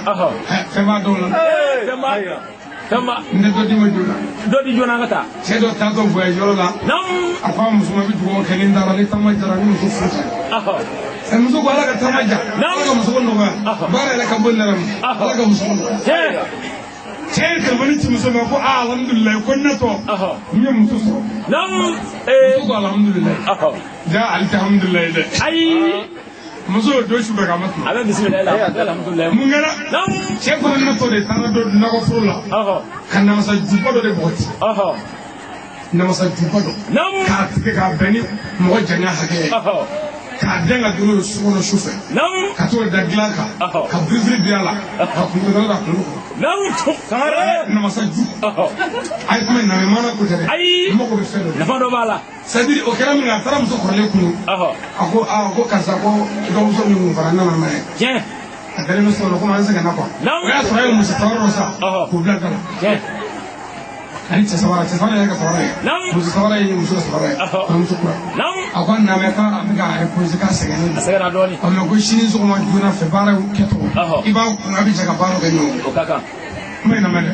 Fɛn b'a dɔw la. Fɛn b'a. Fɛn b'a. N tɛ dɔ d'i ma joona. Dɔ di joona ka taa. Cɛ dɔ taatɔ voyage yɔrɔ la. Naamu. A ko a muso ma i bɛ dugawu kɛ ni n taara ni taama jara ni muso furu sa. Muso ko ala ka taama ja. Ala ka muso ko nɔgɔya. Baara yɛrɛ ka bon ne yɛrɛ ma. Ala ka muso ko nɔgɔya. Tiɲɛ. Cɛ ye telefɔni ci muso ma ko aa alhamdulilayi ko ne tɔ n ye muso sɔrɔ. Naamu. Muso ko alhamdulilayi. Ja ale tɛ alhamdulilayi dɛ. Ayi. Muso y'o don su bɛɛ k'a ma tuma. A bɛ bisimila la alhamdulilayi. Mun kɛra? Naamu. Cɛ fana ne tɔ de taara dɔ nakɔforo la. Ka namasa juba dɔ de bɔgɔti. Namasa juba dɔ. Naamu. K'a tigɛ k'a bɛn ni mɔgɔ janya hakɛ ye. K'a den ka don n'o ye so kɔnɔ su fɛ. Naamu. Ka t'o da dilan kan. Ka birifini bin a la. Ka kunkolo da kunkolo kɔnɔ. Naamu. Namasa ju. A ye kuma in lamɛn mana ko tɛ dɛ. Ayi. N mago bɛ fɛn dɔ la. Nafa dɔ b'a la. C'est-à-dire o kɛra min kɛ a taara muso kɔrɔlen kunu. A ko aa ko karisa ko dɔgɔmuso min kun fara n nana n'a ye. Tiɲɛ. A dalen bɛ so kɔnɔ komi an sɛgɛnna quoi. Naamu. O y'a sɔrɔ a ye muso sabara dɔ san. K'o bila da la. Tiɲɛ. Ani cɛ sabara cɛ sabara yɛrɛ ka sabara ye. Naamu. Muso sabara ye muso ka sabara ye. Kɔrɔmuso kura. Naamu. A ko a nana k'a bɛ k'a reposer k'a sɛgɛnnen don. A sɛgɛnna dɔɔnin. Ɔ mɛ ko sini sɔgɔma joona fɛ baara kɛcogo. I b'a kun a bɛ jɛ ka baara kɛ ɲɔgɔn fɛ. O ka kan. Kuma in lamɛn dɛ.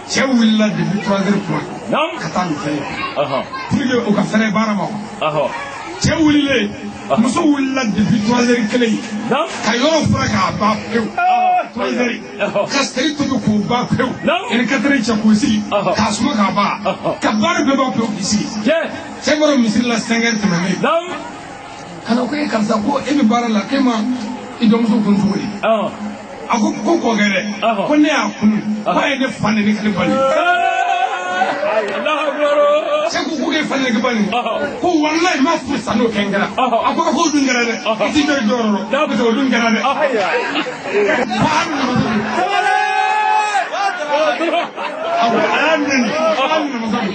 Cɛ wulila depuis 3 heures kuma. Naamu. Ka taa nin fɛn ye. Pour que o ka fɛrɛ baara ma quoi. Cɛ wulilen muso wulila depuis 3 heures kelen. Naamu. Ka yɔrɔ fura k'a ban pewu. 3 heures. Ka seri tobi k'o ban pewu. Naamu. Ni 4 heures cɛ k'o sigi. K'a suma k'a ban. Ka baara bɛɛ ban pewu k'i sigi. Tiɲɛ. Cɛ bɔra misiri la 5 heures tɛmɛnen. Naamu. Ka na ko e karisa ko e bɛ baara la k'e ma i dɔgɔmuso kun cogo di. A ko ko kɔkɛ dɛ. Ko ne y'a kunu. K'a ye ne fa neni ka ne ba neni. Allahu akbar. Cɛ ko ko k'e fa neni ka ba neni. Ko walayi ma furu sa n'o kɛ n kɛra. A ko k'o dun kɛra dɛ. I t'i jɔ i jɔyɔrɔ rɔ. Parce que o dun kɛra dɛ. Ko a nana masa don. A ko a y'a neni. A y'a nana masa don.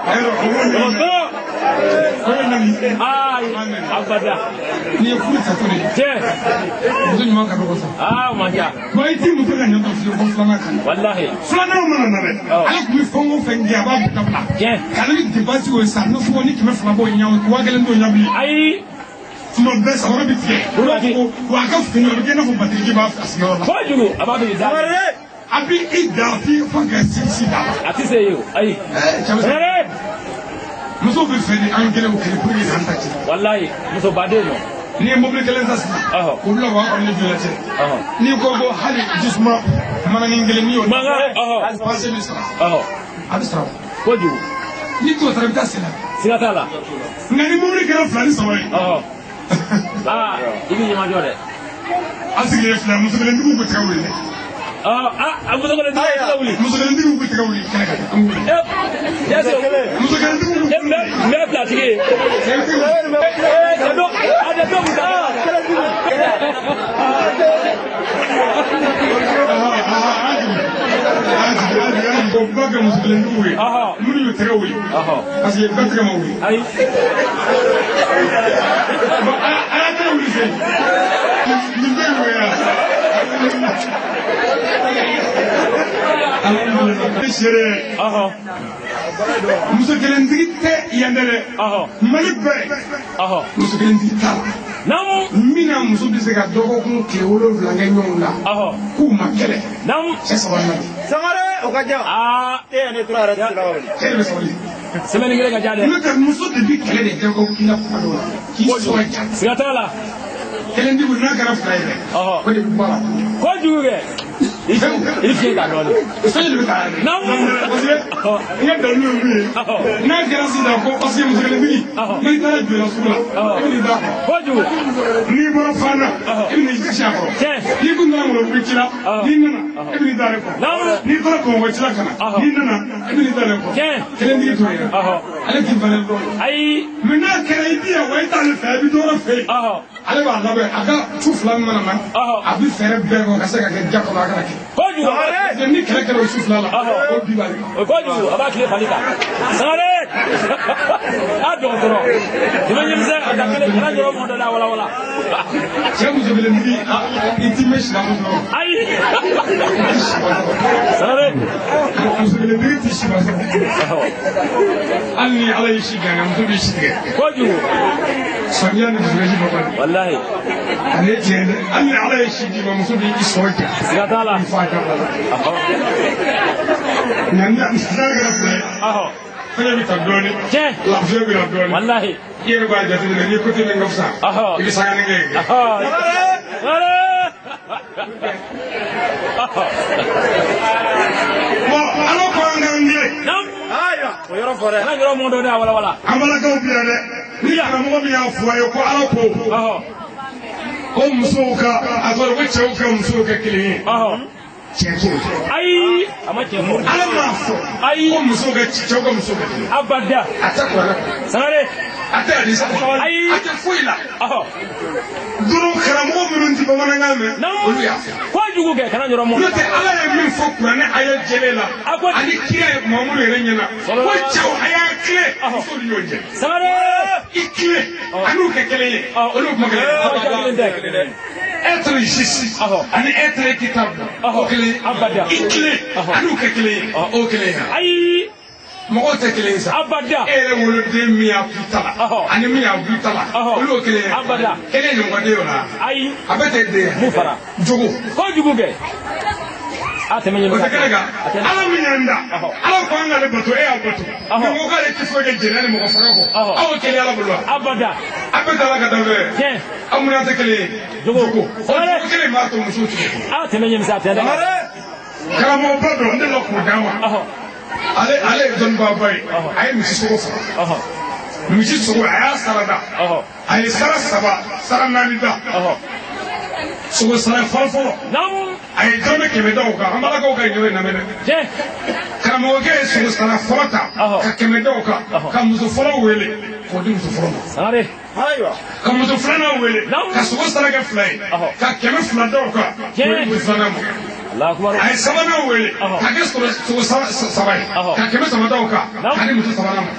Ayiwa o y'o neni. O y'o neni. Ayi. Abada. N'i ye furu tatɔ de ye. Tiɲɛ. Muso ɲuman ka dɔgɔ sa. Aa o man ca. Bon i t'i muso ka ɲɔ ta fiyewu fo filanan kan. Walahi. Filanan mana na dɛ. Ale tun bɛ fɛn o fɛn kɛ a b'a bɛɛ dabila. Tiɲɛ. K'ale ni dépense o ye sa n'o ni 200 b'o ɲɛ 1000 t'o ɲɛ bilen. Ayi. Tuma bɛɛ samara bɛ tigɛ. Olu b'a fɔ ko wa a ka fini a bɛ kɛ i n'a fɔ batiriji b'a sigiyɔrɔ la. Kojugu a b'a bɛ da. A bɛ i da f'i fo ka sisi da la. A tɛ se yen o ayi. Cɛ bɛ se. Musow bɛ fɛ de an kelen o kelen pour que k'an ta tiɲɛ. Walahi muso baden nɔ. N'i ye mobili kelen ta sisan. K'o bila wa kɔnɔ ni joli cɛ. N'i ko ko hali jisuma mananin kelen n'i y'o. Mankan. Panse bɛ sara. A bɛ sara o. Kojugu. N'i t'o sara i bɛ taa sen na. Siga t'a la. Nka ni mobili kɛra 2 ni 3 ye. Aa i b'i ɲɛmajɔ dɛ. An sigilen filɛ muso kelentigiw bɛ tigɛ wuli dɛ. A muso kelen tigi bɛ wuli. Muso kelen tigiw bɛ tigɛ wuli kɛnɛ kan. Muso kelen tigiw bɛ wuli. N bɛ bila tigi ye. A tɛ dɔw ta. O ba kɛ muso kelen tigiw ye. Minnu y'u tɛgɛ wuli. Parce que bɛɛ tɛgɛ ma wuli. Ayi. A y'a tɛgɛ wuli sen. Nin bɛɛ ye wuli. Muso kelentigi tɛ yan dɛ. Mali bɛɛ. Muso kelentigi t'a la. Min na muso bɛ se ka dɔgɔkun tile 7 kɛ ɲɔgɔn na. K'u ma kɛlɛ. Cɛ sabali la. Sangare o ka jan. E yɛrɛ ne tora yɛrɛ tɛ se ka wuli. Cɛ de bɛ sabali. Semaine kelen ka ca dɛ. N'o tɛ muso de bɛ kɛlɛ de jago k'i la kuma dɔw la. K'i sɔrɔ ja. Siga t'a la. Kelentigiw n'a kɛra fila ye dɛ. O de bɛ bɔ a la. Kojugu kɛ. I fiɲɛ ta dɔɔnin. Fɛn de bɛ taa yɛrɛ. Parce que n ka dalilu ye min ye. N'a kɛra sisan ko parce que muso kelentigi. N'i taara jɔla sugu la. I bɛ n'i da kɔrɔ. Kojugu. N'i bɔra fan na. I bɛ n'i ci a kɔrɔ. N'i kun nana Ngɔlɔbugu ci la. N'i nana i bɛ n'i da ale kɔrɔ. N'i taara Bamakɔ ci la ka na. N'i nana i bɛ n'i da ale kɔrɔ. Kelentigi t'o ye. Ale t'i valeur dɔn. Ayi. Mais n'a kɛra i bi yan wa i t'ale fɛ i bɛ dɔ wɛrɛ fɛ yen. Ale b'a labɛn a ka tu fila min mana na. A bɛ fɛɛrɛ bɛɛ kɛ ka se ka kɛ ja kɔnɔ a kana kɛ. Kojugu. Ni kɛlɛ kɛra o su fila la. O bi b'ale kan. Kojugu a b'a tile fali kan. Sangare. A dɔgɔtɔrɔ. Jama ɲɛmisɛn a da kelen kana jɔrɔ mɔgɔ dɔ la wala wala. Cɛ muso kelentigi i ti mɛn sila kosɛbɛ. Ayi. Sangare. Muso kelentigi ti si ma sɔrɔ. Hali ni Ala y'i si ganga muso b'i si tigɛ. Kojugu. Samiya ni dusukasi bɔ kɔni. Walahi. Ale tiɲɛ dɛ. Hali ni Ala ye si d'i ma muso b'i sɔrɔ ja. Siga t'a la. I fa da la. Nka n'a kɛra fila ye. Fɛngɛ bɛ ta dɔɔnin. Tiɲɛ. Lafiya bɛ na dɔɔnin. Walahi. I yɛrɛ b'a jateminɛ n'i ko ten min ka fisa. I bɛ sanga ni kɛ yen. Bon ala ko an k'an gɛn. Ayiwa o yɔrɔ fɔ dɛ. Kana yɔrɔ mɔgɔ dɔ dɛ wala wala. An balakaw bi yan dɛ. Ni karamɔgɔ min y'a fɔ a ye ko ala ko. Ko musow ka a fɔra ko cɛw ka musow kɛ kelen ye. Tiɲɛ t'o ye. Ayi a ma tiɲɛ fɔ. Ala m'a fɔ. Ayi ko musow ka cɛw ka musow kɛ kelen ye. Abada. A tɛ kuranɛ kɔnɔ. Sangare. A tɛ hadisa kɔnɔ. Ayi. A tɛ foyi la. Dɔrɔn karamɔgɔ minnu ti bamanankan mɛn. Olu y'a fɔ. Kojugu kɛ kana yɔrɔ mɔgɔ. N'o tɛ ala ye min fɔ kuranɛ a ye jɛlen la. Ani kira ye Mahamadu yɛrɛ ɲɛna. Ko cɛw a y'a tilen musow ni ɲɔgɔn cɛ. Sangare. I tilen a n'u kɛ kelen ye. Olu kuma kelen ye. Être juste ani être équitable o kelen ye. I tilen a n'u kɛ kelen ye o kelen ye. Ayi. Mɔgɔw tɛ kelen ye sa. Abada. E yɛrɛ woloden min y'a b'i ta la. Ani min y'a b'i ta la. Olu y'o kelen ye. Abada. Kelen ɲɔgɔn den o la. Ayi. A bɛɛ tɛ den ye. Mun fara. Jogo. Kojugu kɛ. A tɛmɛ ɲɛmɔgɔ. O tɛ kɛnɛ kan. Ala min y'an da. Ala ko an k'ale bato e y'a bato. Mɛ ko k'ale tɛ foyi kɛ jɛnɛ ni mɔgɔ faga kɔ. Aw kelen ala bolo wa. Abada. A bɛɛ t'ala ka danfɛn ye. Tiɲɛ. Aw mun tɛ kelen ye. Jogo. O jogo kelen b'a to musow tigɛ. A tɛmɛ ɲɛmɔgɔ a tɛ dɛ. Karamɔgɔba dɔ n delila k'o d'a ma. Ale ye dɔnnibaaba ye. A ye misi sogo faga. Misi sogo a y'a sara da. A ye sara 3 sara 4 da. Sogo sara fɔlɔ fɔlɔ. A ye dɔrɔmɛ 100 da o kan. An balakaw ka ɲɔ in lamɛn dɛ. Karamɔgɔkɛ ye sogo sara fɔlɔ ta. Ka 100 da o kan. Ka muso fɔlɔ wele k'o di muso fɔlɔ ma. Ayiwa. Ka muso filanan wele. Ka sogo sara kɛ 2 ye. Ka 200 da o kan. K'o di muso filanan ma. A ye sabanan wele ka kɛ sogo 3 ye ka 300 da o kan ka di muso sabanan ma.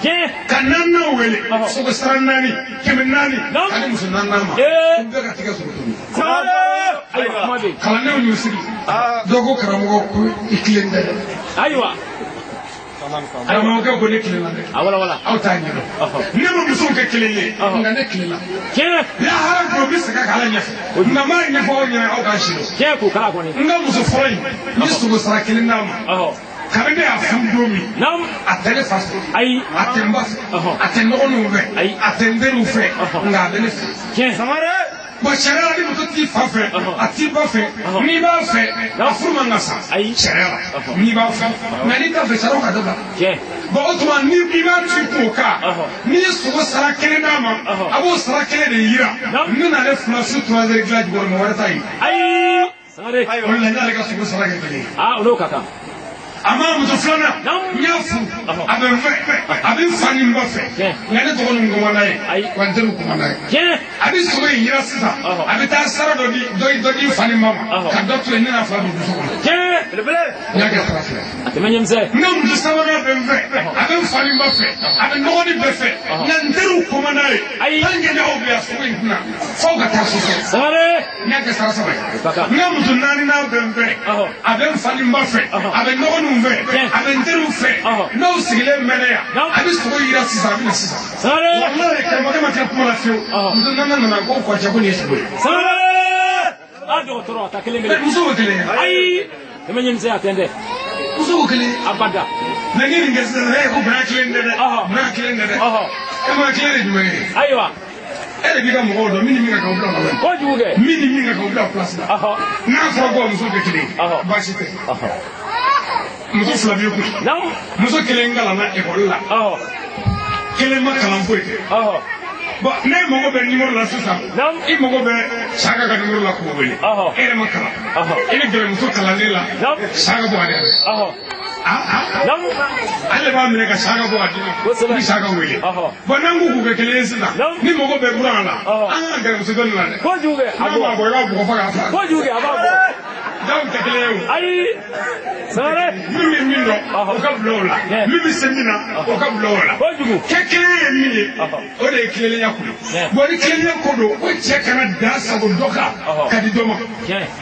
Ka naaninan wele sogo sara 4 400 ka di muso naaninan ma. U bɛɛ ka tigɛ sogo tobi. Kalandenw y'u sigi. Dɔw ko karamɔgɔ ko i tilen tɛ dɛ. Ayiwa. Karamɔgɔkɛ ko ne tilenna dɛ. Aw t'a ɲɛdɔn. Ne ma musow kɛ kelen ye nka ne tilenna. Lahara don bɛ segin ka ala ɲɛfɔ. Nka n b'a ɲɛfɔ aw ɲɛna aw k'a si dɔn. Tiɲɛ k'o kala kɔni. N ka muso fɔlɔ in n ye sogo sara 1 d'a ma. Kabini ne y'a furu don min. A tɛ ne fa fɛ. Ayi. A tɛ n ba fɛ. A tɛ n dɔgɔninw fɛ. Ayi. A tɛ n teriw fɛ. Nka a bɛ ne fɛ. Tiɲɛ. Bon sariya la ni muso t'i fa fɛ a t'i ba fɛ n'i b'a fɛ a furu man ka sa sariya la n'i b'a fɛ nka n'i t'a fɛ sariya ka dabila. Bon o tuma ni i b'a ci k'o kan n'i ye sogo sara 1 d'a ma a b'o sara 1 de yira ne n'ale fila su 3 heures dilan jukɔrɔ mɔgɔ wɛrɛ t'a ye. Ayi. Sangare. O de la n'ale ka sogo sara kɛ kelen ye. Aa, o n'o ka kan. A ma muso filanan n y'a furu, a bɛ n fɛ, a bɛ n fa ni n ba fɛ, nka ne dɔgɔninw kuma n'a ye, wa n teriw kuma n'a ye. A bɛ sogo in yira sisan, a bɛ taa sara dɔ di dɔ di fa ni n ba ma, ka dɔ to yen, ne n'a fila don dusu kɔnɔ. N y'a kɛ sara fila. A tɛmɛ ɲɛmisɛn. N ka muso sabanan bɛ n fɛ, a bɛ n fa ni n ba fɛ, a bɛ n dɔgɔnin bɛɛ fɛ, nka n teriw kuma n'a ye. Hali ni aw bɛ yan, sogo in tɛna f'aw ka taa so sɔrɔ. N y'a kɛ sara saba ye. N ka muso naaninan bɛ n fɛ, a bɛ n fa ni n ba fɛ, a bɛ n dɔgɔninw fɛ, a bɛ n teriw fɛ, n'aw sigilen mɛnna yan, a bɛ sogo yira sisan, a bɛ na sisan. Walayi karamɔgɔkɛ ma tila kuma la fiyewu. Muso naaninan nana ko kɔcɛ ko nin ye sogo ye. A dɔgɔtɔrɔ a ta kelen kelen. Muso ko kelen ye. Ayi, tɛmɛ ɲɛmisɛn a tɛ dɛ. Muso ko kelen. Abada. Mɛ ni nin kɛ sisan, ko bonya kelen tɛ dɛ. Bonya kelen tɛ dɛ. E ma kelen de jumɛn ye? Ayiwa. E de b'i ka mɔgɔw dɔn, min ni min ka kan o bila o la. Kojugu kɛ. Min ni min ka kan o bila o place la. N'a fɔra ko muso tɛ kelen ye, baasi tɛ. Muso fila b'i kun. Muso kelen kalanna ekɔli la. Kelen ma kalan foyi kɛ. Bon, ne mago bɛ numéro la sisan. I mago bɛ Saka ka numéro la k'o wele. E yɛrɛ ma kalan. I bɛ gɛrɛ muso kalanden la. Saka bɔ a yɛrɛ. Ale b'a minɛ ka Saka bɔ a d'i ma. I bɛ Saka wele. Bon, n'an ko k'u kɛ kelen ye sisan. Ni mago bɛ Buran la, an ka gɛrɛ muso dɔ nin la dɛ. Kojugu kɛ. N'a m'a bɔ, i b'a bugɔ fo k'a faga. Kojugu kɛ, a b'a bɔ. Jaw tɛ kelen ye o. Ayi. Sangare. Min bɛ min dɔn, o ka bila o la. Min bɛ se min na, o ka bila o la. Kojugu. Kɛ kelen ye min ye, o de ye tilennenya ko ye. Bon, ni tilennenya ko don, ko cɛ kana dan sago dɔ kan ka di dɔ ma.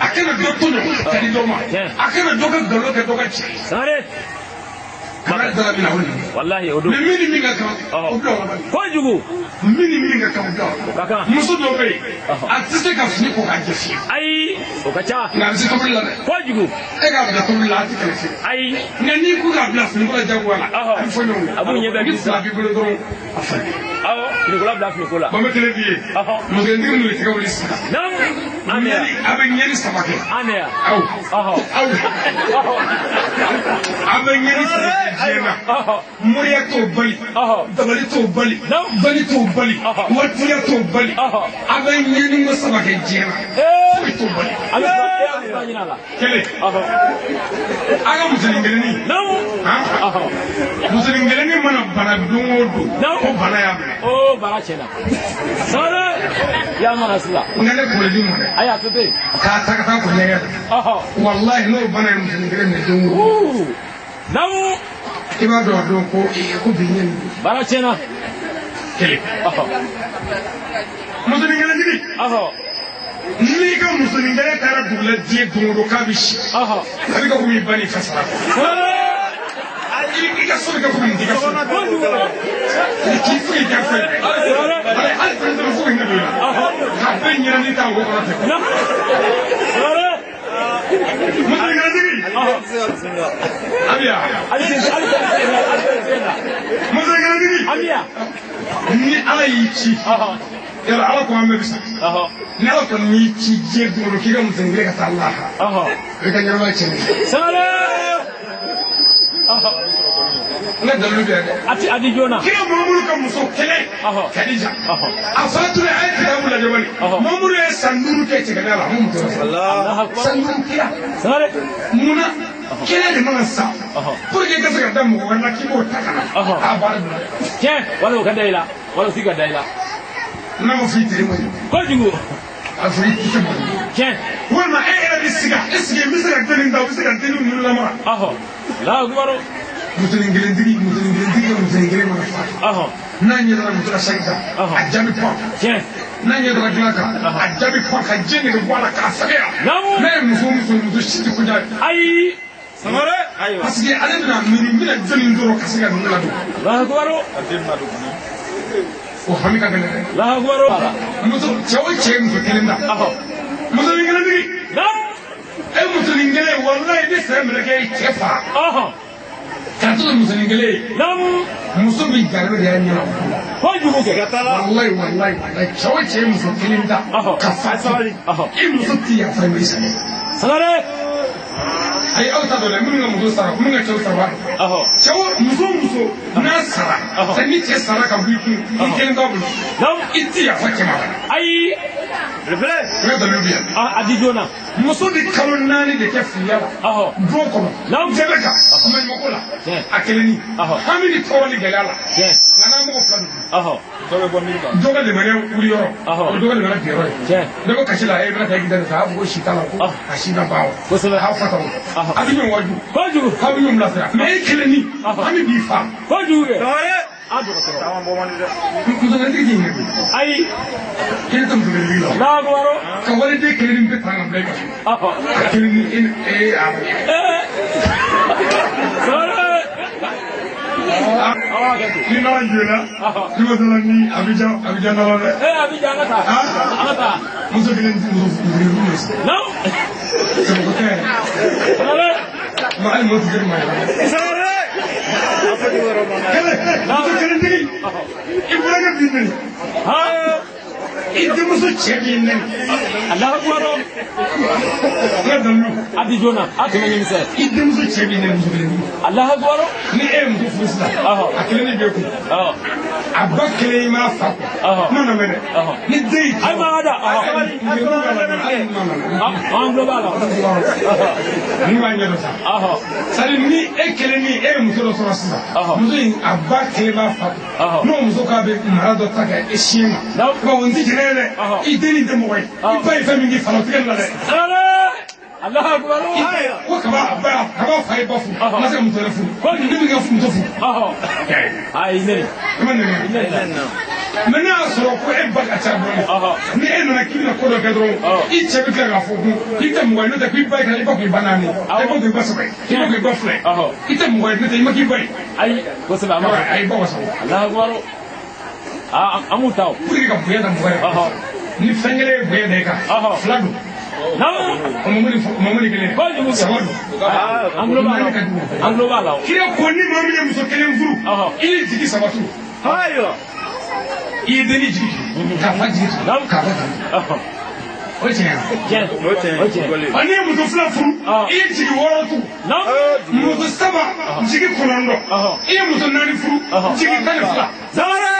A kana dɔ tɔɲɔ ka di dɔ ma. A kana dɔ ka nkalon kɛ dɔ ka cɛ ye. Sangare. Kana dara min na o de ye. Walahi o don. Mais min ni min ka kan, o bila o la. Kojugu. Min ni min ka kan, o bila o la. O ka kan. Muso dɔw bɛ yen, a tɛ se ka fini ko k'a jɛ fiyewu. Ayi, o ka ca. Nka a bɛ se tobili la dɛ. Kojugu. E k'a bila tobili la, a tɛ kɛlɛ fiyewu. Ayi. Nka n'i ko k'a bila finiko la jagoya la, a bɛ fɔ ɲɔgɔn kɔ. A b'u ɲɛ bɛɛ Ni fila b'i bolo dɔrɔn, a falen. Awɔ, finikola bila finiko la. Bon, n bɛ kelen f'i ye. Musonin ninnu de tɛgɛ wuli sisan. Naamu. An bɛ yan. A bɛ ɲɛni saba kɛ. An bɛ yan. Aw. Aw. A bɛ ɲɛni saba kɛ diɲɛ na. Moriya t'o bali. Dabali t'o bali. Bali t'o bali. Waritigiya t'o bali. A bɛ ɲɛni ko saba kɛ diɲɛ na. Foyi t'o bali. A bɛ fura ɲini a la. Kelen. A ka musonin kelennin. Musonin kelennin mana bana don o don. Ko bana y'a minɛ. O baara tiɲɛna. Sangare. Ya mana sisan. Nka ne kunkolo dimi ma dɛ. Ayi, a to ten. K'a ta ka taa ko ɲɛgɛn la. Walahi n'o bana ye musonin kelen minɛ don o don. Naamu. I b'a dɔn a don ko ko bi ɲɛ nin. Baara tiɲɛna. Kelen. Musonin kelentigi. N'i ka musonin kelen taara dugu la diɲɛ don o don k'a bɛ si. A bɛ kɛ komi i ba n'i fa sara. I ka so bɛ kɛ komi nin t'i ka so. K'i foyi kɛ foyi. Hali fɛn tɛ foyi ka don i la. K'a bɛɛ ɲɛna n'i t'a wo kɔnɔ ten. Musonin kelentigi. Abiya. Musonin kelentigi. Abiya. Ni Ala y'i ci. Yala Ala ko an bɛɛ bɛ sa. Ni Ala kɔni y'i ci diɲɛ don o don k'i ka musonin kelen ka taa lahara. O y'i ka ɲɛnamaya tiɲɛnen ye. Sangare. N ka dalilu bɛ yan dɛ. A ti joona. Kira Mamuru ka muso kelen. Kadija. A fatura a ye kitabu lajɛ bani. Mamuru ye san 5 kɛ cɛgɛda la. A ma muso sɔrɔ. San 5 kira. Sangare. Munna kelen de mana sa. Pour que i ka se ka da mɔgɔ wɛrɛ la k'i b'o ta ka na. A baara bila. Tiɲɛ, wala o ka da i la. Wala o ti ka da i la. N'a ma fɔ i teri ma ye. Kojugu. A fɔ i tɛ mɔgɔ ye. Tiɲɛ. Walima e yɛrɛ bɛ siga est-ce que n bɛ se ka dennin ta u bɛ se ka dennin ninnu lamara. Allahu akbar. Musonin kelentigi musonin kelentigi ka musonin kelen mana fa. N'a ɲɛ dara muso la saki kan, a jaabi pan. Tiɲɛ. N'a ɲɛ dara dilan kan, a jaabi pan ka ji nege bɔ a la k'a fɛgɛya. N'a ye muso muso si tɛ koja ye. Ayi. Sangare. Parce que ale bɛna miiri n bɛna jɔnni dɔrɔn ka se ka ninnu ladon. Allahu akbar. O hami ka gɛlɛn dɛ. Allahu akbar. Muso cɛ o cɛ ye muso kelen ta. Musonin kelentigi. E musonin kelen walayi i bɛ sɛ minɛ k'e cɛ fa. Ka to musonin kelen ye. Muso bɛ jarabi de y'a ɲɛna. Kojugu kɛ. Walayi walayi walayi cɛ o cɛ ye muso kelen ta. Ka fa i muso ti yafa i ma i sɛgɛn. Sangare. Ayi aw ta dɔn dɛ, minnu ka muso sara minnu ka cɛw sara b'a dɔn. Cɛw muso n'a sara ni cɛ sara ka bɔ i kun i kelen t'a bolo. I ti yafa cɛ ma. Ayi. N ka dalilu bɛ yan. A di joona. Muso bɛ kalo 4 de kɛ filiya la. Don kɔnɔ. Jɛbɛ kan. Maɲumako la. A kelenni. Hami ni tɔɔrɔ ni gɛlɛya la. Nka n'an mɔgɔ 2 don. Dɔ bɛ bɔ miiri kan. Dɔ ka limaniya wuli yɔrɔ. O dɔ ka limaniya bin yɔrɔ ye. Dɔ bɛ kasi la e bɛna taa i da sa a b'o ko si t'a la ko a si na ban o. Kosɛbɛ. A fa ta o. A bɛ ɲɔgɔn waju. Kojugu. A bɛ ɲɔgɔn bilasira. Mɛ e kelenni. Hami b'i fa. Kojugu kɛ. A dɔgɔtɔrɔ. Muso kelentigi t'i ɲɛ koyi. Ayi. Kelen tɛ muso kelentigi la. Allahu akbar. Ka waliden kelenni bɛɛ ta ka bila i ka so. A kelenni e a. Sangare. Ni nana joona. Ni ma dala ni Abidjan nana dɛ. Abidjan an ka taa. An ka taa. Muso kelen muso kelen furu. Naamu. Sababu tɛ yɛrɛ. Sangare. Ma hali mɔgɔ tɛ se ma yɛrɛ. Sangare. Kelen muso kelentigi. I burankɛ b'i nɛni. I denmuso cɛ b'i nɛni. Allahu akbar. N ka dalilu. A di joona. A tɛmɛ ɲɛmisɛn. I denmuso cɛ b'i nɛni muso kelentigi. Allahu akbar. Ni e ye muso furu sisan. A kelen de b'e kun. A ba kelen i m'a fa kun. Kuma na mɛn dɛ. Ni den y'i. Ayi ma da. An tulo b'a la. Ni b'a ɲɛ dɔn sa. C'est-à-dire ni e kelen ni e ye muso dɔ sɔrɔ sisan. Muso in a ba kelen b'a fa kun. N'o muso k'a bɛ mara dɔ ta kɛ e siɲɛ ma. Bon o tɛ jɛnɛ ye dɛ. I den nin tɛ mɔgɔ ye. I ba ye fɛn min k'i fa la o tɛ kɛ nin la dɛ. Allahu akbar. Ko kaba ba kaba fa ye ba furu. Ma se ka muso wɛrɛ furu. Ne bɛ ka muso furu. Ayi ne. I ma nɛni. Mɛ n'a y'a sɔrɔ ko e ba ka ca dɔɔni. Ni e nana k'i bɛna ko dɔ kɛ dɔrɔn. I cɛ bɛ tila k'a fɔ ko i tɛ mɔgɔ ye n'o tɛ k'i ba ye i ba kun i ba 4. E ba kun i ba 3 ye. I ba kun i ba 2 ye. I tɛ mɔgɔ ye n'o tɛ i ma k'i ba ye. Ayi kosɛbɛ a ma. Ayi ba wasa. Allahu akbar. Aa an b'u ta o. Pour que ka bonya da mɔgɔ yɛrɛ. Ni fɛn kelen ye bonya da i kan. 2 don. Naamu. O mamuli kelen. Kojugu. 3 don. An tulo b'a la. An tulo b'a la. Kira ko ni maa min ye muso kelen furu. I ni jigi 3 turu. Ayiwa. I ye denni jigi tugu. K'a fa jigi tugu. K'a ba jigi tugu. O ye tiɲɛ ye. Tiɲɛ. O tiɲɛ. Ɔ n'i ye muso 2 furu. I ye jigi 6 tugu. Muso 3 jigi 9. I ye muso 4 furu. Jigi 12. Sangare.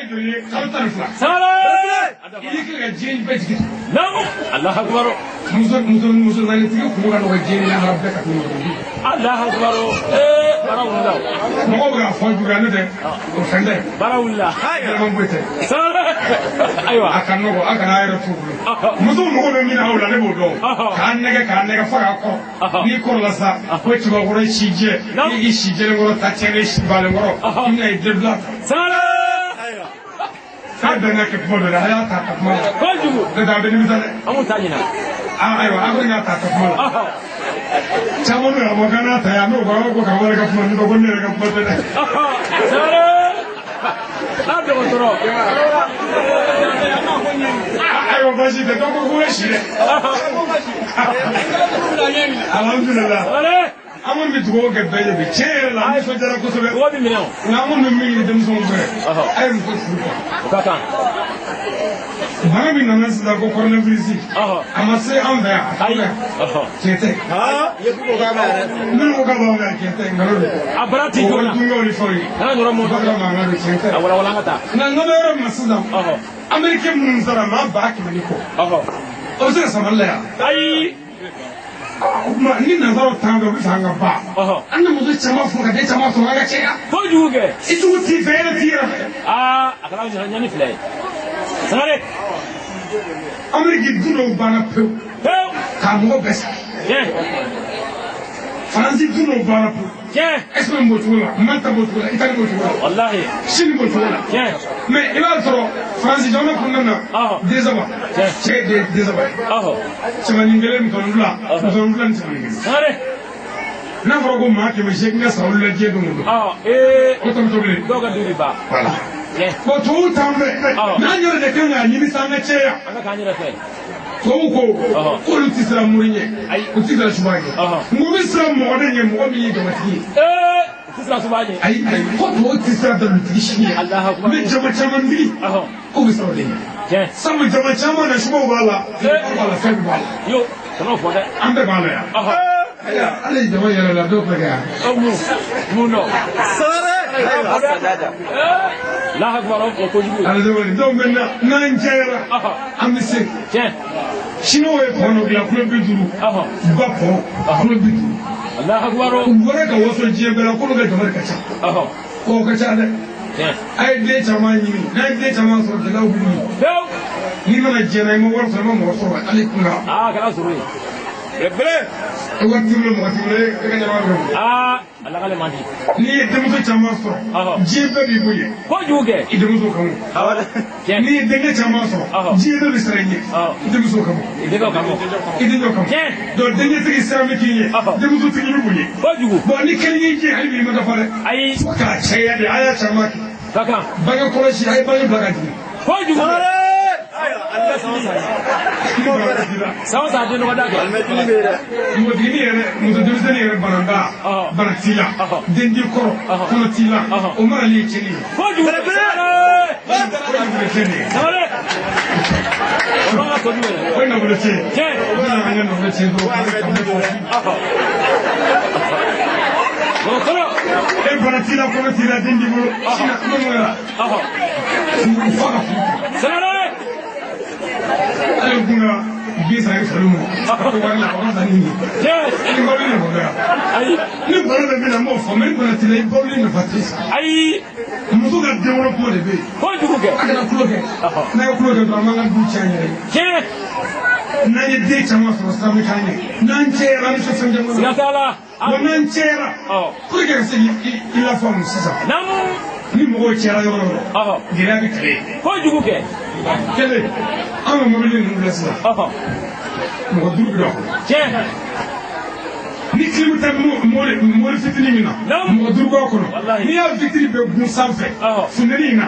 Joli ye kalo 12. Sangare. I y'i kɛ ka diɲɛ bɛɛ jigi tugu. Naamu. Allahu akbar. Muso naanitigi kun ka nɔgɔ diɲɛ ni lahara bɛɛ ka tɛmɛ muso kelen. Allahu akbar. Baara wulila. Mɔgɔw bɛ k'a fɔ juguya n'o tɛ o fɛn tɛ. Baara wulila. Yɛlɛma foyi tɛ. Sangare. Ayiwa. A ka nɔgɔ a kana a yɛrɛ t'u bolo. Musow mago bɛ min na aw la ne b'o dɔn. K'a nɛgɛ fo k'a kɔrɔ. N'i kɔrɔla sa ko cɛbakɔrɔ i si jɛ. I si jɛlen kɔrɔ ta tiɲɛnen i si balen kɔrɔ. I bɛna i den bila ta. Sangare. K'a bɛn ka kɛ kuma dɔ la a y'a ta ta kuma la. Kojugu. Ne tɛ a bɛ nimisa dɛ. An b'u ta ɲina. Ayiwa a kɔni k'a ta ta kuma la. Caman bɛ ka bɔ k'an n'a ta yan n'o b'a fɔ ko karamɔgɔ yɛrɛ ka kuma ne ko ne yɛrɛ ka kuma tɛ dɛ. Sangare. A dɔgɔtɔrɔ. Ayiwa baasi tɛ dɔ ko ko ye si dɛ. Alhamdulilah. An kɔni bɛ dugawu kɛ bɛɛ ye bi tiɲɛ yɛrɛ la an nisɔndiyara kosɛbɛ. Dugawu bɛ minɛ o. Nka an kɔni bɛ min ɲini denmisɛnw fɛ. A ye muso furu kuwa. O ka kan. Bana min nana sisan ko coronavirus. A ma se an fɛ yan. Ayi. Tiɲɛ tɛ. Minnu ko k'a b'anw fɛ yan tiɲɛ tɛ nkalon don. A bara ti joona. O dungew ni fɛnw ye. Kana yɔrɔ mun. O b'a mankan don tiɲɛ tɛ. A walawala an ka taa. Nka n bɛ yɔrɔ min na sisan. Américain minnu sara maa 100,000 ni kɔ. O bɛ se ka sabali la yan. Ayi. O tuma ni nanzaraw t'an fɛ u bɛ fɛ an ka ban. An ka muso caman furu ka den caman sɔrɔ an ka caya. Kojugu kɛ. I jugu t'i fɛ e yɛrɛ t'i yɛrɛ fɛ. Aa a kɛra ɲani filɛ ye. Sangare. Amérique du dɔw banna pewu. Pewu. K'a mɔgɔ bɛɛ sa. Tiɲɛ. Faransi du dɔw banna pewu. Tiɲɛ. Espagne b'o cogo la, Malta b'o cogo la, Italie b'o cogo la. Walahi. Chine b'o cogo la. Tiɲɛ. Mais i b'a sɔrɔ Faransi jamana kɔnɔna na. Den 3. Cɛ den 3 ye. Cɛmanin kelen musonin 2. Musonin 2 ni cɛmanin kelen. Sangare. N'a fɔra ko maa 800 ka sa olu la diɲɛ don o don. O tɔ bɛ to bilen. Dɔw ka du bɛ ban. Voilà. Bon tubabuw t'an fɛ. N'an yɛrɛ de kan k'a ɲini sa an ka caya. An ka k'an yɛrɛ fɛ. Tubabuw ko k'olu tɛ siran mori ɲɛ. U tɛ siran suba ɲɛ. Nka u bɛ siran mɔgɔ de ɲɛ mɔgɔ min ye jamatigi ye. U tɛ siran suba ɲɛ. Ayi ko tubabuw tɛ siran dalilutigi si ɲɛ. Mais jama camantigi k'u bɛ siran o de ɲɛ. Sabu jama caman na subaw b'a la. Fɛn b'a la fɛn b'a la. Yo kan'o fɔ dɛ. An bɛɛ b'a la yan. Ayiwa hali jama yɛrɛ la dɔw bɛ kɛ yan. Mun mun dɔn. Sangare. Allahu akbar o kojugu. Donc maintenant n'an cayara an bɛ se. Tiɲɛ. Chinois ye pɔn dɔ dilan kulo 50. U ka pɔn kulo 50. Allahu akbar. U bɔra ka waso diɲɛ bɛɛ la k'olu ka jama de ka ca. K'o ka ca dɛ. A ye den caman ɲini n'a ye den caman sɔrɔ gɛlɛyaw b'u ɲini. N'i nana diɲɛ na i ma wari sɔrɔ i ma mɔgɔ sɔrɔ hali kun kan. Aa kɛra sɔrɔ ye. Belebele. E wari t'i bolo mɔgɔ t'i bolo e ka ɲɛnamaya bɛ mun. Aa a lakale man di. N'i ye denmuso caman sɔrɔ diɲɛ bɛɛ b'i bonya. Kojugu kɛ. I denmuso kama. N'i ye denkɛ caman sɔrɔ diɲɛ bɛɛ bɛ siran i ɲɛ. I denmuso kama. I denkɛ kama. I denkɛ kama. Donc denkɛtigi siran bɛ k'i ɲɛ. Denmusotigi bɛ bonya. Kojugu. Bon ni kelen y'i jɛ hali bi i ma dafa dɛ. Ayi. Fo k'a caya de a y'a caman kɛ. Ka kan. Bange kɔlɔsi a ye bange bila ka jigin. Kojugu. San o san den dɔgɔ da kɛ. Npogotiginin yɛrɛ muso denmisɛnnin yɛrɛ bananda bana t'i la den t'i kɔrɔ kɔnɔ t'i la o marali ye tiɲɛni ye. Kojugu. O ye nafolo tiɲɛ de ye. Sangare. O man ka kojugu yɛrɛ. O ye nafolo tiɲɛ ye. Tiɲɛ. O bɛna an ka nafolo tiɲɛ dɔrɔn. Dɔgɔtɔrɔ. E bana t'i la kɔnɔ t'i la den t'i bolo sini a kuma nɔgɔyara. Furu f'a ka furu. Sangare. Ale kun ka bin san i fari ma o wari la o ka san nin ye. Ni balo nafa bɛ yan. Ayi. Ni balo bɛ min na n b'o fɔ mɛ ni bana t'i la i baloli nafa t'i sa. Ayi. Muso ka denwolo kuma de bɛ yen. Kojugu kɛ. A kana tulo kɛ. N'a ye tulo kɛ dɔrɔn an b'an ka du tiɲɛ an yɛrɛ ye. Tiɲɛ. N'an ye den caman sɔrɔ sira bɛ k'an ɲɛ. N'an cayara an bɛ se fɛn caman na. Siga t'a la. Wa n'an cayara. Pour que ka se k'i lafaamu sisan. Naamu. Ni mɔgɔw cayara yɔrɔ o yɔrɔ. Gɛlɛya bɛ kɛlɛ ye. Kojugu kɛ. Kelen an ka mobili ninnu filɛ sisan. Mɔgɔ 5 bɛ don a kɔnɔ. Tiɲɛ. Ni kilimu tɛ mobili fitinin min na. Mɔgɔ 5 b'a kɔnɔ. N'i y'a vitiri bɛɛ gun sanfɛ. Funteni in na.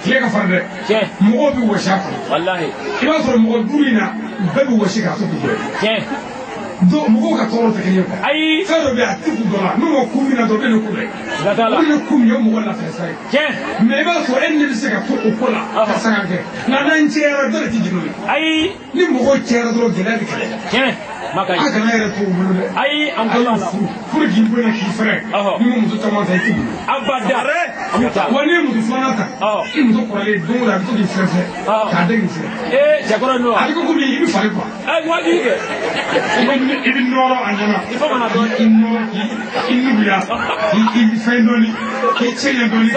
Tile ka farin dɛ. Tiɲɛ. Mɔgɔw bɛ wɔsi a kɔnɔ. Walahi. I b'a sɔrɔ mɔgɔ 5 in na bɛɛ bɛ wɔsi k'a to k'u jɔ. Tiɲɛ. Donc mɔgɔw ka tɔɔrɔ tɛ kelen ye quoi. Ayi. Fɛn dɔ bɛ yen a tɛ kun dɔ la n'o ma kun min na dɔrɔn e de kun dɛ. Siga t'a la. O de kun min ye mɔgɔ lafiya sira ye. Tiɲɛ. Mais i b'a sɔrɔ e ni ne bɛ se ka to o ko la ka sanga kɛ nka n'an cayara dɔ de tɛ jigin o ye. Ayi. Ni mɔgɔw cayara dɔrɔn gɛlɛya bɛ kɛlɛ. Tiɲɛ. Ma ka A ɲi. kana yɛrɛ to u bolo dɛ. Ayi an A tulo y'o b'a la. furu furu k'i bonya k'i fɛrɛ. N'i ma muso caman ta i tɛ bonya. Abada. An b'u ta. Wa n'i ye muso filanan ta. I muso kɔrɔlen don o don a bɛ to k'i fɛrɛ fɛrɛ. K'a den k'i fɛrɛ. Ee cɛkɔrɔ ninnu wa. A bɛ kɛ komi i bɛ fari quoi. Ɛ wajibi kɛ. I bɛ nɔrɔ a ɲɛna. I fɔ mana dɔɔnin. I nɔrɔ k'i nuguya k'i fɛn dɔɔni k'i cɛ ɲɛ dɔɔni.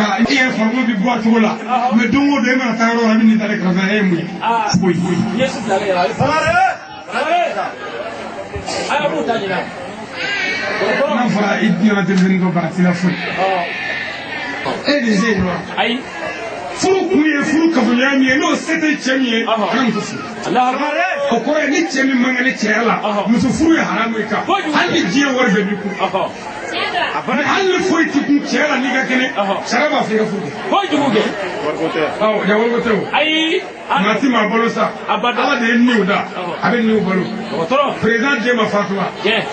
Ka i yɛrɛ farikolo bɛ bɔ a cogo la. Mais don o don e mana taa yɔrɔ o yɔrɔ a bɛ nin ta de kɛrɛfɛ e ye mun ye. Foyi. N ye su fila kɛ yɛrɛ. Sangare. Ayi a b'u ta ɲinɛ. N'a fɔra i ɲɛna denmisɛnnin dɔ bana t'i la foyi. E de se yen wa. Ayi. Furu kun ye furu kafoɲɔgɔnya min ye n'o se tɛ cɛ min ye a ka muso furu. O kɔrɔ ye ni cɛ min man kɛnɛ cɛya la muso furu ye haramu ye kan hali ni diɲɛ wari bɛɛ b'i kun. Hali ni foyi t'i kun cɛ la n'i ka kɛnɛ sariya b'a fɔ i ka furu kɛ. Kojugu kɛ. Awɔ ja wariko tɛ o. Ayi. Maa ti maa balo sa. Ala de ye niw da a bɛ niw balo. Dɔgɔtɔrɔ. Président den ma fatu wa. Tiɲɛ.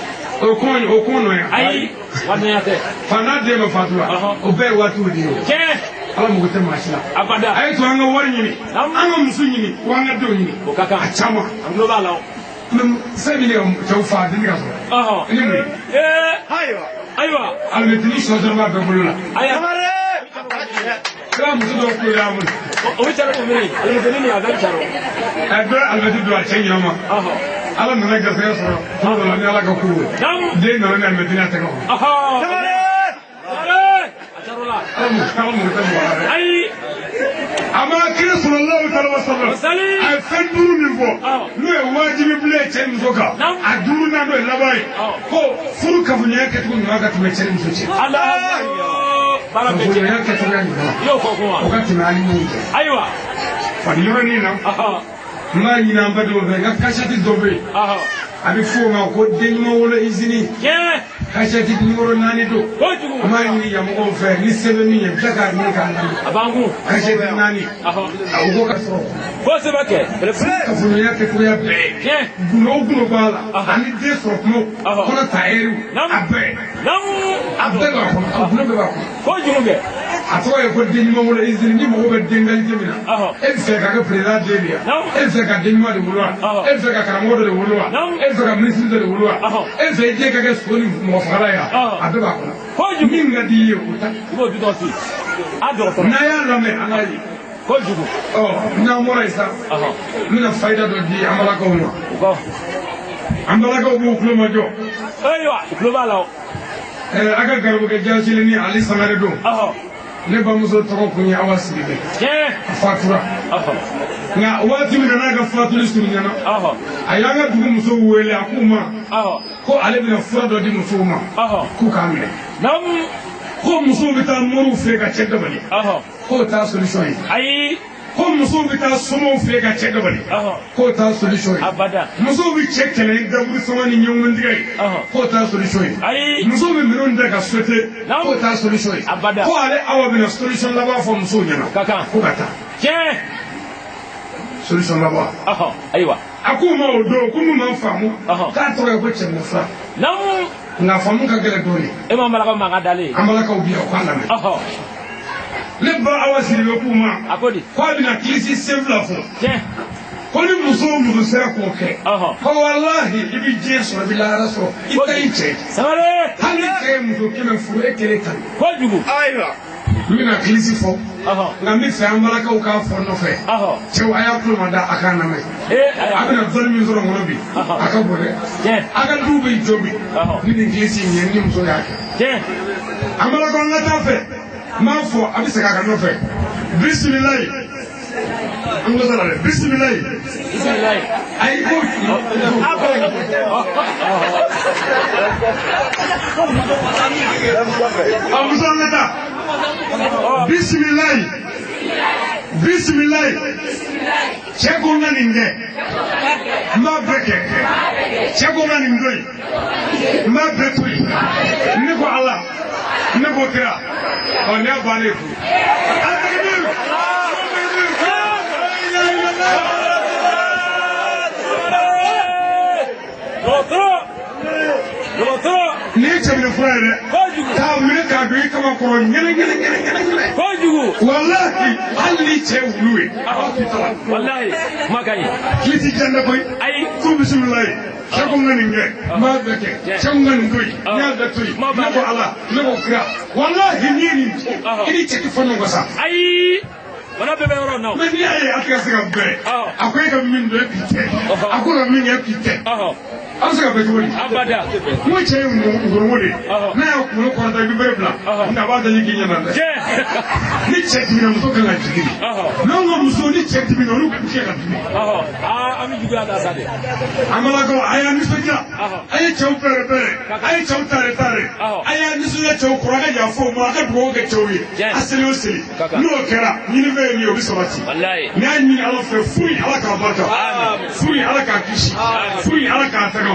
O kɔn o kɔn nɔ yan. Ayi. Wariya tɛ. Fantan den ma fatu wa. O bɛɛ ye waatiw de ye o. Tiɲɛ. Ala mago tɛ maa si la. Abada. A ye to an ka wari ɲini. An ka muso ɲini wa an ka denw ɲini. O ka kan. A caman. An tulo b'a la o. Mais fɛn min ye ka cɛw fa den tɛ ka sɔrɔ. Ni mun ye. Ee. Ayiwa. Ayiwa. Alimɛtini sɔsɔ b'a bɛɛ bolo la. Ayiwa. Kira muso dɔw kulo y'a bolo. O bɛ caro o minɛ. Alimɛtini nin a bɛɛ bɛ caro. Ɛ dɔ ye alimɛti don a cɛ ɲɛna ma. Ala nana garisɛgɛ sɔrɔ tuma dɔ la ni Ala ka ko ye. Den nana ni alimɛtini a tɛgɛ kɔnɔ. A caro la. Ala mago tɛ mɔgɔ la dɛ. Ayi. A ma kira sallallahu alaihi wa sallam. A ye fɛn 5 min fɔ. N'o ye wajibi bilen ye cɛ ni muso kan. A 5 nan n'o ye laban ye. Ko furu kafoɲɔgɔnya kɛcogo ɲuman ka tɛmɛ cɛ ni muso cɛ. Ala. Baara bɛɛ cɛ. Kafoɲɔgɔnya kɛcogoya ɲuman. I y'o fɔ kun wa. O ka tɛmɛ hali ɲɔgɔn cɛ. Ayiwa. Wa nin yɔrɔnin na. N b'a ɲini an badenw fɛ n ka kasɛti dɔ bɛ yen. A bɛ f'o ma ko den ɲuman wolo izini. Tiɲɛ. Kasɛti nimoro 4 don. Kojugu. An b'a ɲini yamɔgɔw fɛ ni sɛbɛn min ye bɛɛ k'a ɲini k'a lamɛn. A b'an kun. Kasɛti 4. A ko ka sɔrɔ. Kosɛbɛ kɛ. Kafoɲɔgɔnya kɛcogoya bɛɛ. Tiɲɛ. Gundo o gundo b'a la. Ani den sɔrɔ kumaw. Kɔnɔ ta ɛriw. A bɛɛ. A bɛɛ b'a kɔnɔ. A gundo bɛɛ b'a kɔnɔ. Kojugu kɛ. A tɔgɔ ye ko den ɲuman wolo izini ni mɔgɔ bɛ den qualité min na. E bɛ fɛ ka kɛ président den de ye wa? E bɛ fɛ ka den ɲuman de wolo wa? E bɛ fɛ ka karamɔgɔ dɔ de wolo wa? E bɛ fɛ ka ministre dɔ de wolo wa? E bɛ fɛ i den ka kɛ sogo ni mɔgɔ fagala ye wa? A bɛɛ b'a kɔnɔ. Kojugu. Min ka di i ye o ta. I b'o bitɔn si. A dɔgɔtɔrɔ. N'a y'a lamɛn an k'a ye. Kojugu. Ɔ n'an bɔra yen sa. N bɛna fayida dɔ di an balakaw ma. An balakaw b'u tulo majɔ. Ayiwa u tulo b'a la o. A ka garibukɛ Jasili ni Ali Sangare don. Ne bamuso tɔgɔ kun ye Awa Sidibe. Tiɲɛ. A fatura. Nka waati min na n'a ka fatuli surunyana. A y'an ka dugu musow wele a k'u ma. Ko ale bɛna fura dɔ di musow ma. K'u k'a minɛ. Ko musow bɛ taa moriw fɛ ka cɛ dabali. K'o t'a solution ye. Ayi. Ko musow bɛ taa somaw fɛ ka cɛ dabali. K'o t'a solution ye. Abada. Musow bɛ cɛ kɛlɛ ni daburu sɔngɔ ni ɲɛŋuntigɛ ye. K'o t'a solution ye. Ayi. Musow bɛ minɛnw ta ka sauter. K'o t'a solution ye. Abada. Ko ale Awa bɛna solution laban fɔ musow ɲɛna. Ka kan. Ko ka taa. Tiɲɛ. Solution laban. Ayiwa. A k'u ma o don ko mun m'an faamu. K'a tɔgɔ ye ko cɛminɛ fura. Naamu. Nka faamu ka gɛlɛn dɔɔnin. E m'an balakaw mankan dalen. An balakaw bi yan u k'a lamɛn. Ne ba Awa Sidibe k'u ma. A ko di. K'a bɛna kilisi sen fila fɔ. Tiɲɛ. Ko ni muso o muso sera k'o kɛ. Ko walahi i bɛ diɲɛ sɔrɔ i bɛ lahara sɔrɔ i ta i cɛ. Sangare. Hali ni cɛ ye muso 100 furu e kelen ta. Kojugu. Ayiwa. N bɛna kilisi fɔ. Nka n bɛ fɛ an balakaw k'a fɔ nɔfɛ. Cɛw a y'a tulo ma da a k'a lamɛn. A bɛna dɔnni min sɔrɔ n kɔnɔ bi. A ka bon dɛ. A ka du bɛ jɔ bi. Ni nin kilisi in ye ni muso y'a kɛ. Tiɲɛ. An balakaw an ka taa fɛ. N b'a fɔ a bɛ segin a kan nɔfɛ. Bisimilayi. An ko sara dɛ. Bisimilayi. Bisimilayi. Ayi ko. A muso an ka taa. Bisimilayi. Bisimilayi. Cɛ ko n ka nin kɛ. N b'a bɛɛ kɛ. Cɛ ko n ka nin to yen. N b'a bɛɛ to yen. Ne ko Ala. Ne ko kira. Ɔ ne y'a bannen fu. Dɔgɔtɔrɔ. Dɔgɔtɔrɔ. Nin ye cɛminɛ fura ye dɛ. Kojugu. K'a minɛ k'a don i kama kɔrɔ ɲɛnɛ ɲɛnɛ ɲɛnɛ ɲɛnɛ ɲɛnɛ. Kojugu. Walahi hali ni cɛ wulu ye. A b'a to i ta la. Walahi kuma ka ɲi. Kilisi jan tɛ koyi. Ayi. Ko bisimilayi. Cɛ ko n ka nin kɛ. N b'a bɛɛ kɛ. Cɛ ko n ka nin to yen. N y'a bɛɛ to yen. Ne ko Ala. Ne ko kira. Walahi n'i ye nin to. I ni cɛ tɛ fɔ ɲɔgɔn kɔ sa. Ayi. Bana bɛɛ bɛ yɔrɔ in na. Mɛ n'i y'a ye a tɛ ka se ka bɛn. A ko e ka min don e k'i tɛ. A ko ka min kɛ e k'i tɛ. A bɛ se ka bɛn cogo di? Abada. N ko cɛ ye ngɔrɔngɔ de ye. N'a y'a kunkolo kɔrɔta i bɛ bere bila. Nka a b'a daji k'i ɲɛna dɛ. Ni cɛ dimina muso kan ka jigin de. N'anw ka muso ni cɛ dimina olu k'u kɛ ka dimi. Aa an bɛ juguya ta sa de. An balakaw a y'a nisɔndiya. A ye cɛw pɛrɛ pɛrɛ. A ye cɛw tare tare. A y'a nisɔndiya cɛw kɔrɔ a ka yafa u ma a ka dugawu kɛ cɛw ye. A seli o seli. N'o kɛra ɲinifɛn ye min ye o bɛ sabati. N'i y'a ɲini Ala fɛ furu in Ala k'a barika. Furu in Ala k'a kisi. Furu in Ala k'a taga.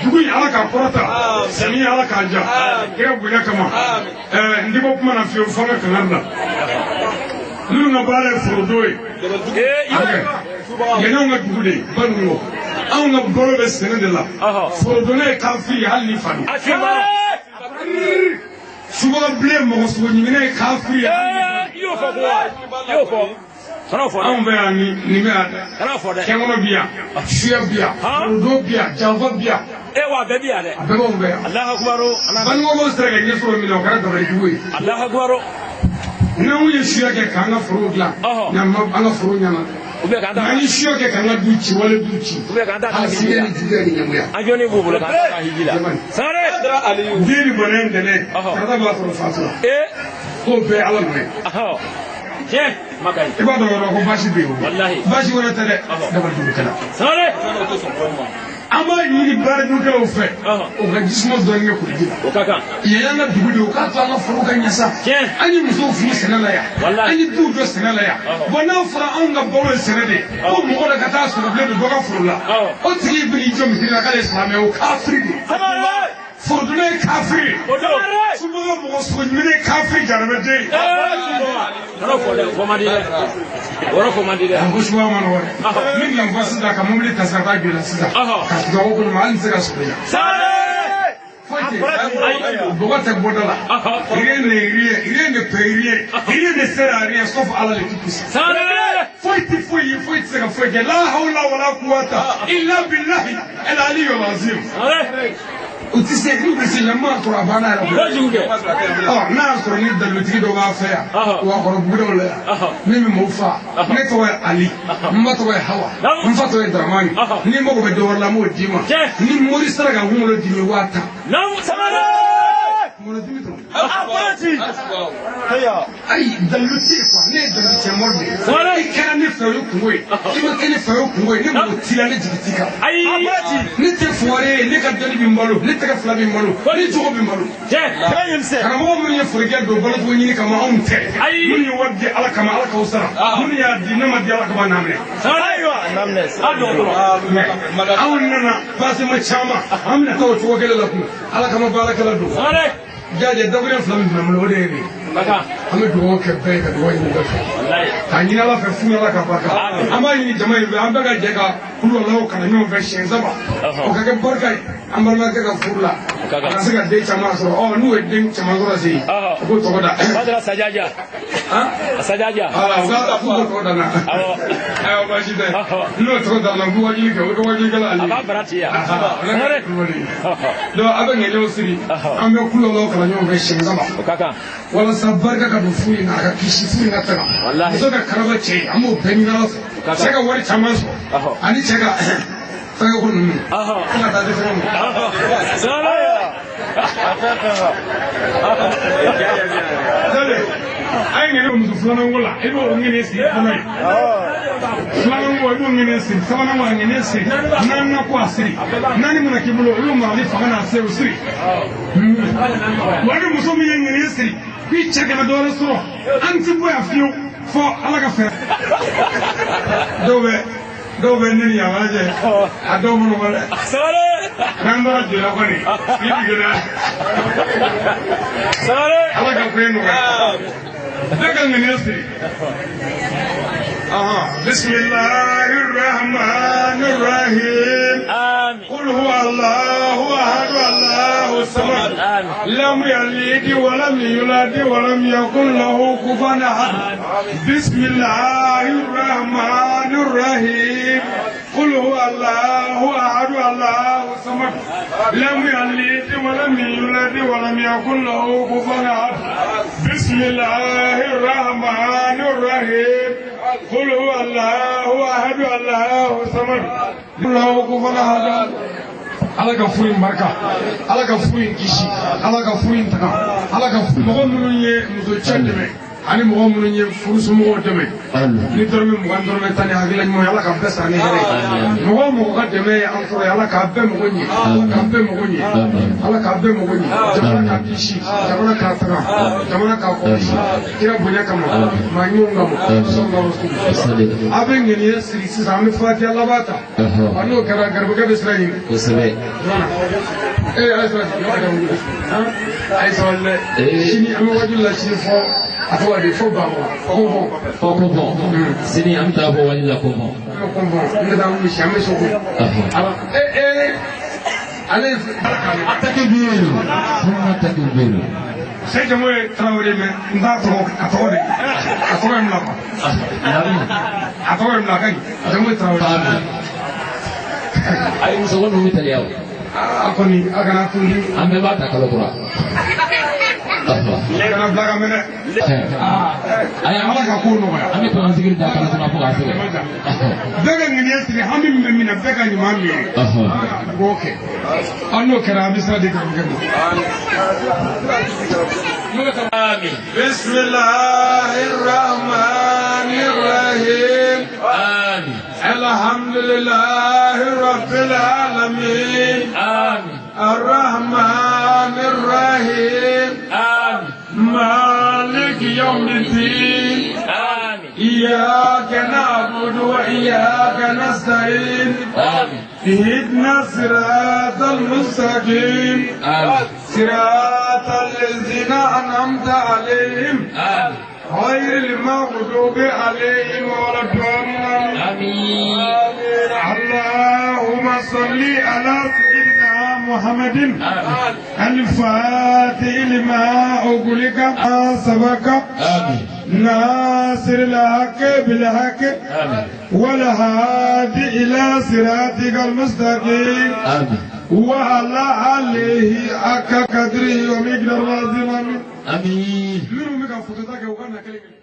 Dugu in Ala k'a kɔrɔta. Samiya Ala k'a ja. Kira bonya kama. N tɛ bɔ kuma na fiyewu fo an ka kalan bila. Minnu ka baara ye forodon ye. Yan y'anw ka dugu de ye Banuŋɔ. Anw ka balo bɛ sɛnɛ de la. Forodonna ye kafiri ye hali ni fa don. Subaga bilen mɔgɔ sogo ɲiminɛ ye kafiri ye. I y'o fɔ ko wa? I y'o fɔ. Kana fɔ dɛ. Anw bɛ yan nin bɛ yan dɛ. Kana fɔ dɛ. Kɛnkɔnɔ bi yan. Suya bi yan. Forodon bi yan. Janfa bi yan. E wa a bɛɛ bi yan dɛ. A bɛɛ b'anw fɛ yan. Alahu akibaru. Banuŋɔkaw sera ka ɲɛ sɔrɔ min na o kɛra dabalijugu ye. Alahu akibaru. N'anw ye suya kɛ k'an ka forow dilan. An ka foro ɲɛna. U bɛ k'an ta. N'an ye suya kɛ k'an ka du ci wale du ci. U bɛ k'an ta ka hiji la. ni juguya ni ɲɛngoya. An jɔnni b'u bolo k'an ta ka hiji la. Sangare. Den ni bɔnɛ ntɛnɛn. Karata b'a sɔrɔ faso la. K'o bɛɛ Ala nɔ ye. Tiɲɛ kuma ka ɲi. I b'a dɔn yɔrɔ ko baasi bɛ yen o. Walahi. Baasi wɛrɛ tɛ dɛ. Dabalijugukɛla. Sangare. An b'a ɲini baaradugukɛlaw fɛ. U ka jisuma dɔɔni kɛ koliji la. O ka kan. Yan y'an ka dugu de ye o k'a to an ka foro ka ɲɛ sa. Tiɲɛ. An ye musow furu sɛnɛ la yan. Walahi. An ye duw jɔ sɛnɛ la yan. Bɔn n'a fɔra anw ka balo ye sɛnɛ de ye. Ko mɔgɔ dɔ ka taa sɔrɔ bilen don dɔ ka foro la. O tigi bɛ n'i jɔ misiri la k'ale ye silamɛ ye o kafiri de ye. Forodonna ye kafiri ye. O don. Subaga mɔgɔ sogo ɲiminɛ ye kafiri jaramɛden ye. Kana fɔ dɛ, o fɔ man di dɛ. O yɔrɔ fɔ man di dɛ. Ko subaga ma nɔgɔ dɛ. N bɛ nin fɔ sisan ka mobili ta sisan ka taa jɔ la sisan. Ka tugu a ko kɔnɔ hali n tɛ se ka sɔrɔ yan. Sangare. Foyi tɛ yen. Bɔgɔ tɛ bɔda la. Rien n'est rien, rien ne peut rien, rien ne sert à rien sauf Allah le Tout-Puissant. Sangare. Foyi tɛ foyi ye, foyi tɛ se ka foyi kɛ. La hawla wala quwwata illa billahi al-aliyyil azim. Sangare. U tɛ se n'u bɛ se yan n m'a sɔrɔ a banna yɛrɛ. Ɔ n'a y'a sɔrɔ ni dalilutigi dɔ b'a fɛ yan wa kɔrɔbugudaw la yan min bɛ mɔgɔw fa ne tɔgɔ ye Ali n ba tɔgɔ ye Hawa n fa tɔgɔ ye Daramani ni n mago bɛ dɔ wɛrɛ la n b'o d'i ma ni mori sera ka n kunkolo dimi 10,000. Kunkolo dimi dɔrɔn. Ayi dalilu tɛ yen quoi ne ye dalilu cɛ mori de ye. I kɛra ne fɛ o ye kungo ye i ma kɛ ne fɛ o ye kungo ye ne mago t'i la ne jigi t'i kan. Ne tɛ fugari ye ne ka dɔnni bɛ n balo ne tɛgɛ fila bɛ n balo ne jogo bɛ n balo. Karamɔgɔ minnu ye forokɛ don balocogo ɲini kama anw tɛ. Minnu ye wari di Ala kama Ala k'aw sara minnu y'a di ne ma di Ala kama n'a minɛ. Anw nana pasema caman an bɛna taa o cogo kelen la kun Ala kama baarakɛla don. Jaja dakuruɲɛ fila min filɛ n bolo o de ye nin ye. An bɛ dugawu kɛ bɛɛ ye ka dugawu ɲini bɛɛ fɛ. K'a ɲini Ala fɛ fu Ala ka barika. An b'a ɲini jama in fɛ an bɛɛ ka jɛ ka kulu kana ɲɔgɔn fɛ siɲɛ 3. O ka kɛ barika ye an balimakɛ ka furu la. A ka se ka den caman sɔrɔ ɔ n'u ye den caman sɔrɔ sen u k'o tɔgɔ da. Sajaja. Sajaja. Wala u ka k'u tɔgɔ da n na. Ayiwa baasi tɛ. N'o tɔgɔ da n na u b'u wajuli kɛ o bɛ wajulikɛla ale. A b'a bara ci yan. Donc a bɛ ŋɛɲɛw siri an bɛ kulu kalan ɲɔgɔn fɛ siɲɛ 3. O ka kan. Walasa barika ka don furu in na a ka kisi furu in ka taga. Muso ka karaba cɛ ye an b'o bɛɛ ɲini Ala fɛ. Cɛ ka wari caman sɔrɔ ani cɛ ka fɛngɛ ko ninnu. Fo ka taa se fɛngɛ ma. A ye ŋɛɲɛ muso filanan ko la i b'o ŋɛɲɛ siri fɔlɔ ye. Filanan ko i b'o ŋɛɲɛ siri sabanan ko a ŋɛɲɛ siri naaninan ko a siri naani mana k'i bolo olu marali fanga n'a se o siri. Wa ni muso min ye ŋɛɲɛ siri k'i cɛ kana dɔ wɛrɛ sɔrɔ an ti bɔ yan fiyewu fɔ Ala ka fɛ. Dɔw bɛ ne ni yan lajɛ a dɔw minnu ma dɛ. N'an taara jɔya kɔni i bi gɛlɛya. Ala ka koɲɛ nɔgɔya. Bɛɛ ka ŋaniya siri. Bisimilahi rahmani rahim. Qul huwa Allahu ahad Allahu samad. Lam yalid wa lam yulad wa lam yakun lahu kufuwan ahad. Bisimilahi rahmani rahim. Qul huwa Allahu ahad Allahu samad. Lam yalid wa lam yulad wa lam yakun lahu kufuwan ahad. Bisimilahi rahmani rahim. Qul huwa Allahu ahad Allahu samad. Lahu kufuwan ahad. Ala ka furu in barika Ala ka furu in kisi Ala ka furu in taga Ala ka mɔgɔ minnu ye muso cɛ dɛmɛ ani mɔgɔ minnu ye furusomɔgɔw dɛmɛ ni dɔrɔmɛ 20 dɔrɔmɛ 10 ni hakilila ɲuman ye Ala ka bɛɛ sara ni hɛrɛ ye mɔgɔ o mɔgɔ ka dɛmɛ ye an sɔrɔ ye Ala k'a bɛɛ mago ɲɛ Ala k'a bɛɛ mago ɲɛ Ala k'a bɛɛ mago ɲɛ jamana k'a kisi jamana k'a taga jamana k'a kɔlɔsi kira bonya kama maa ɲumanw kama sallallahu alaihi wasallam. A bɛ ŋaniya siri sisan an bɛ fatiya laban ta a n'o kɛra garibukɛ bɛ sira ɲini. Kosɛbɛ. Ee a ye sabali a ye sabali dɛ sini an bɛ wajuli la sini fɔ a tɔgɔ de fo Bamakɔ kɔnfɔn. Fɔ kɔnfɔn. Sini an bɛ taa fɔ wali la kɔnfɔn. An bɛ kɔnfɔn an bɛ taa wuli si an bɛ so ko. Ala ale ye. Takbiru. Summa takbiru. Cɛ jamu ye Tarawele mɛ n t'a tɔgɔ a tɔgɔ de a tɔgɔ ye Mulakɔ. A tɔgɔ ye Mulakɔ ka ɲi a jamu ye Tarawele. Ayi muso ko ninnu bɛ teliya o. A kɔni a kana tuli. An bɛɛ b'a ta kalo kura. Kana bila ka mɛnɛ. Ayi Ala ka ko nɔgɔya. An bɛ kɔnɔ sigiri da kalo kura fo k'a sɛgɛn. Bɛɛ ka ŋaniya siri hami min bɛ min na bɛɛ ka ɲuman miiri. U b'o kɛ. An n'o kɛra an bɛ sira di karamɔgɔkɛ ma. Amin. Bisimilahi rahmani rahim. Amin. Alhamdulilahi rabbil alamin. Amin. الرحمن الرحيم. آمين. مالك يوم الدين. آمين. إياك نعبد وإياك نستعين. آمين. اهدنا الصراط المستقيم. آمين. صراط الذين أنعمت عليهم. آمين. غير المغضوب عليهم ولا الضالين. آمين. اللهم صل على سيدنا محمد الفاتح لما أغلق سبق ناصر الحق بالحق والهادي إلى صراطك المستقيم وعلى آله حق قدره ومقداره العظيم. Amin. Minnu bɛ ka fotota kɛ, u ka na kelen kelen.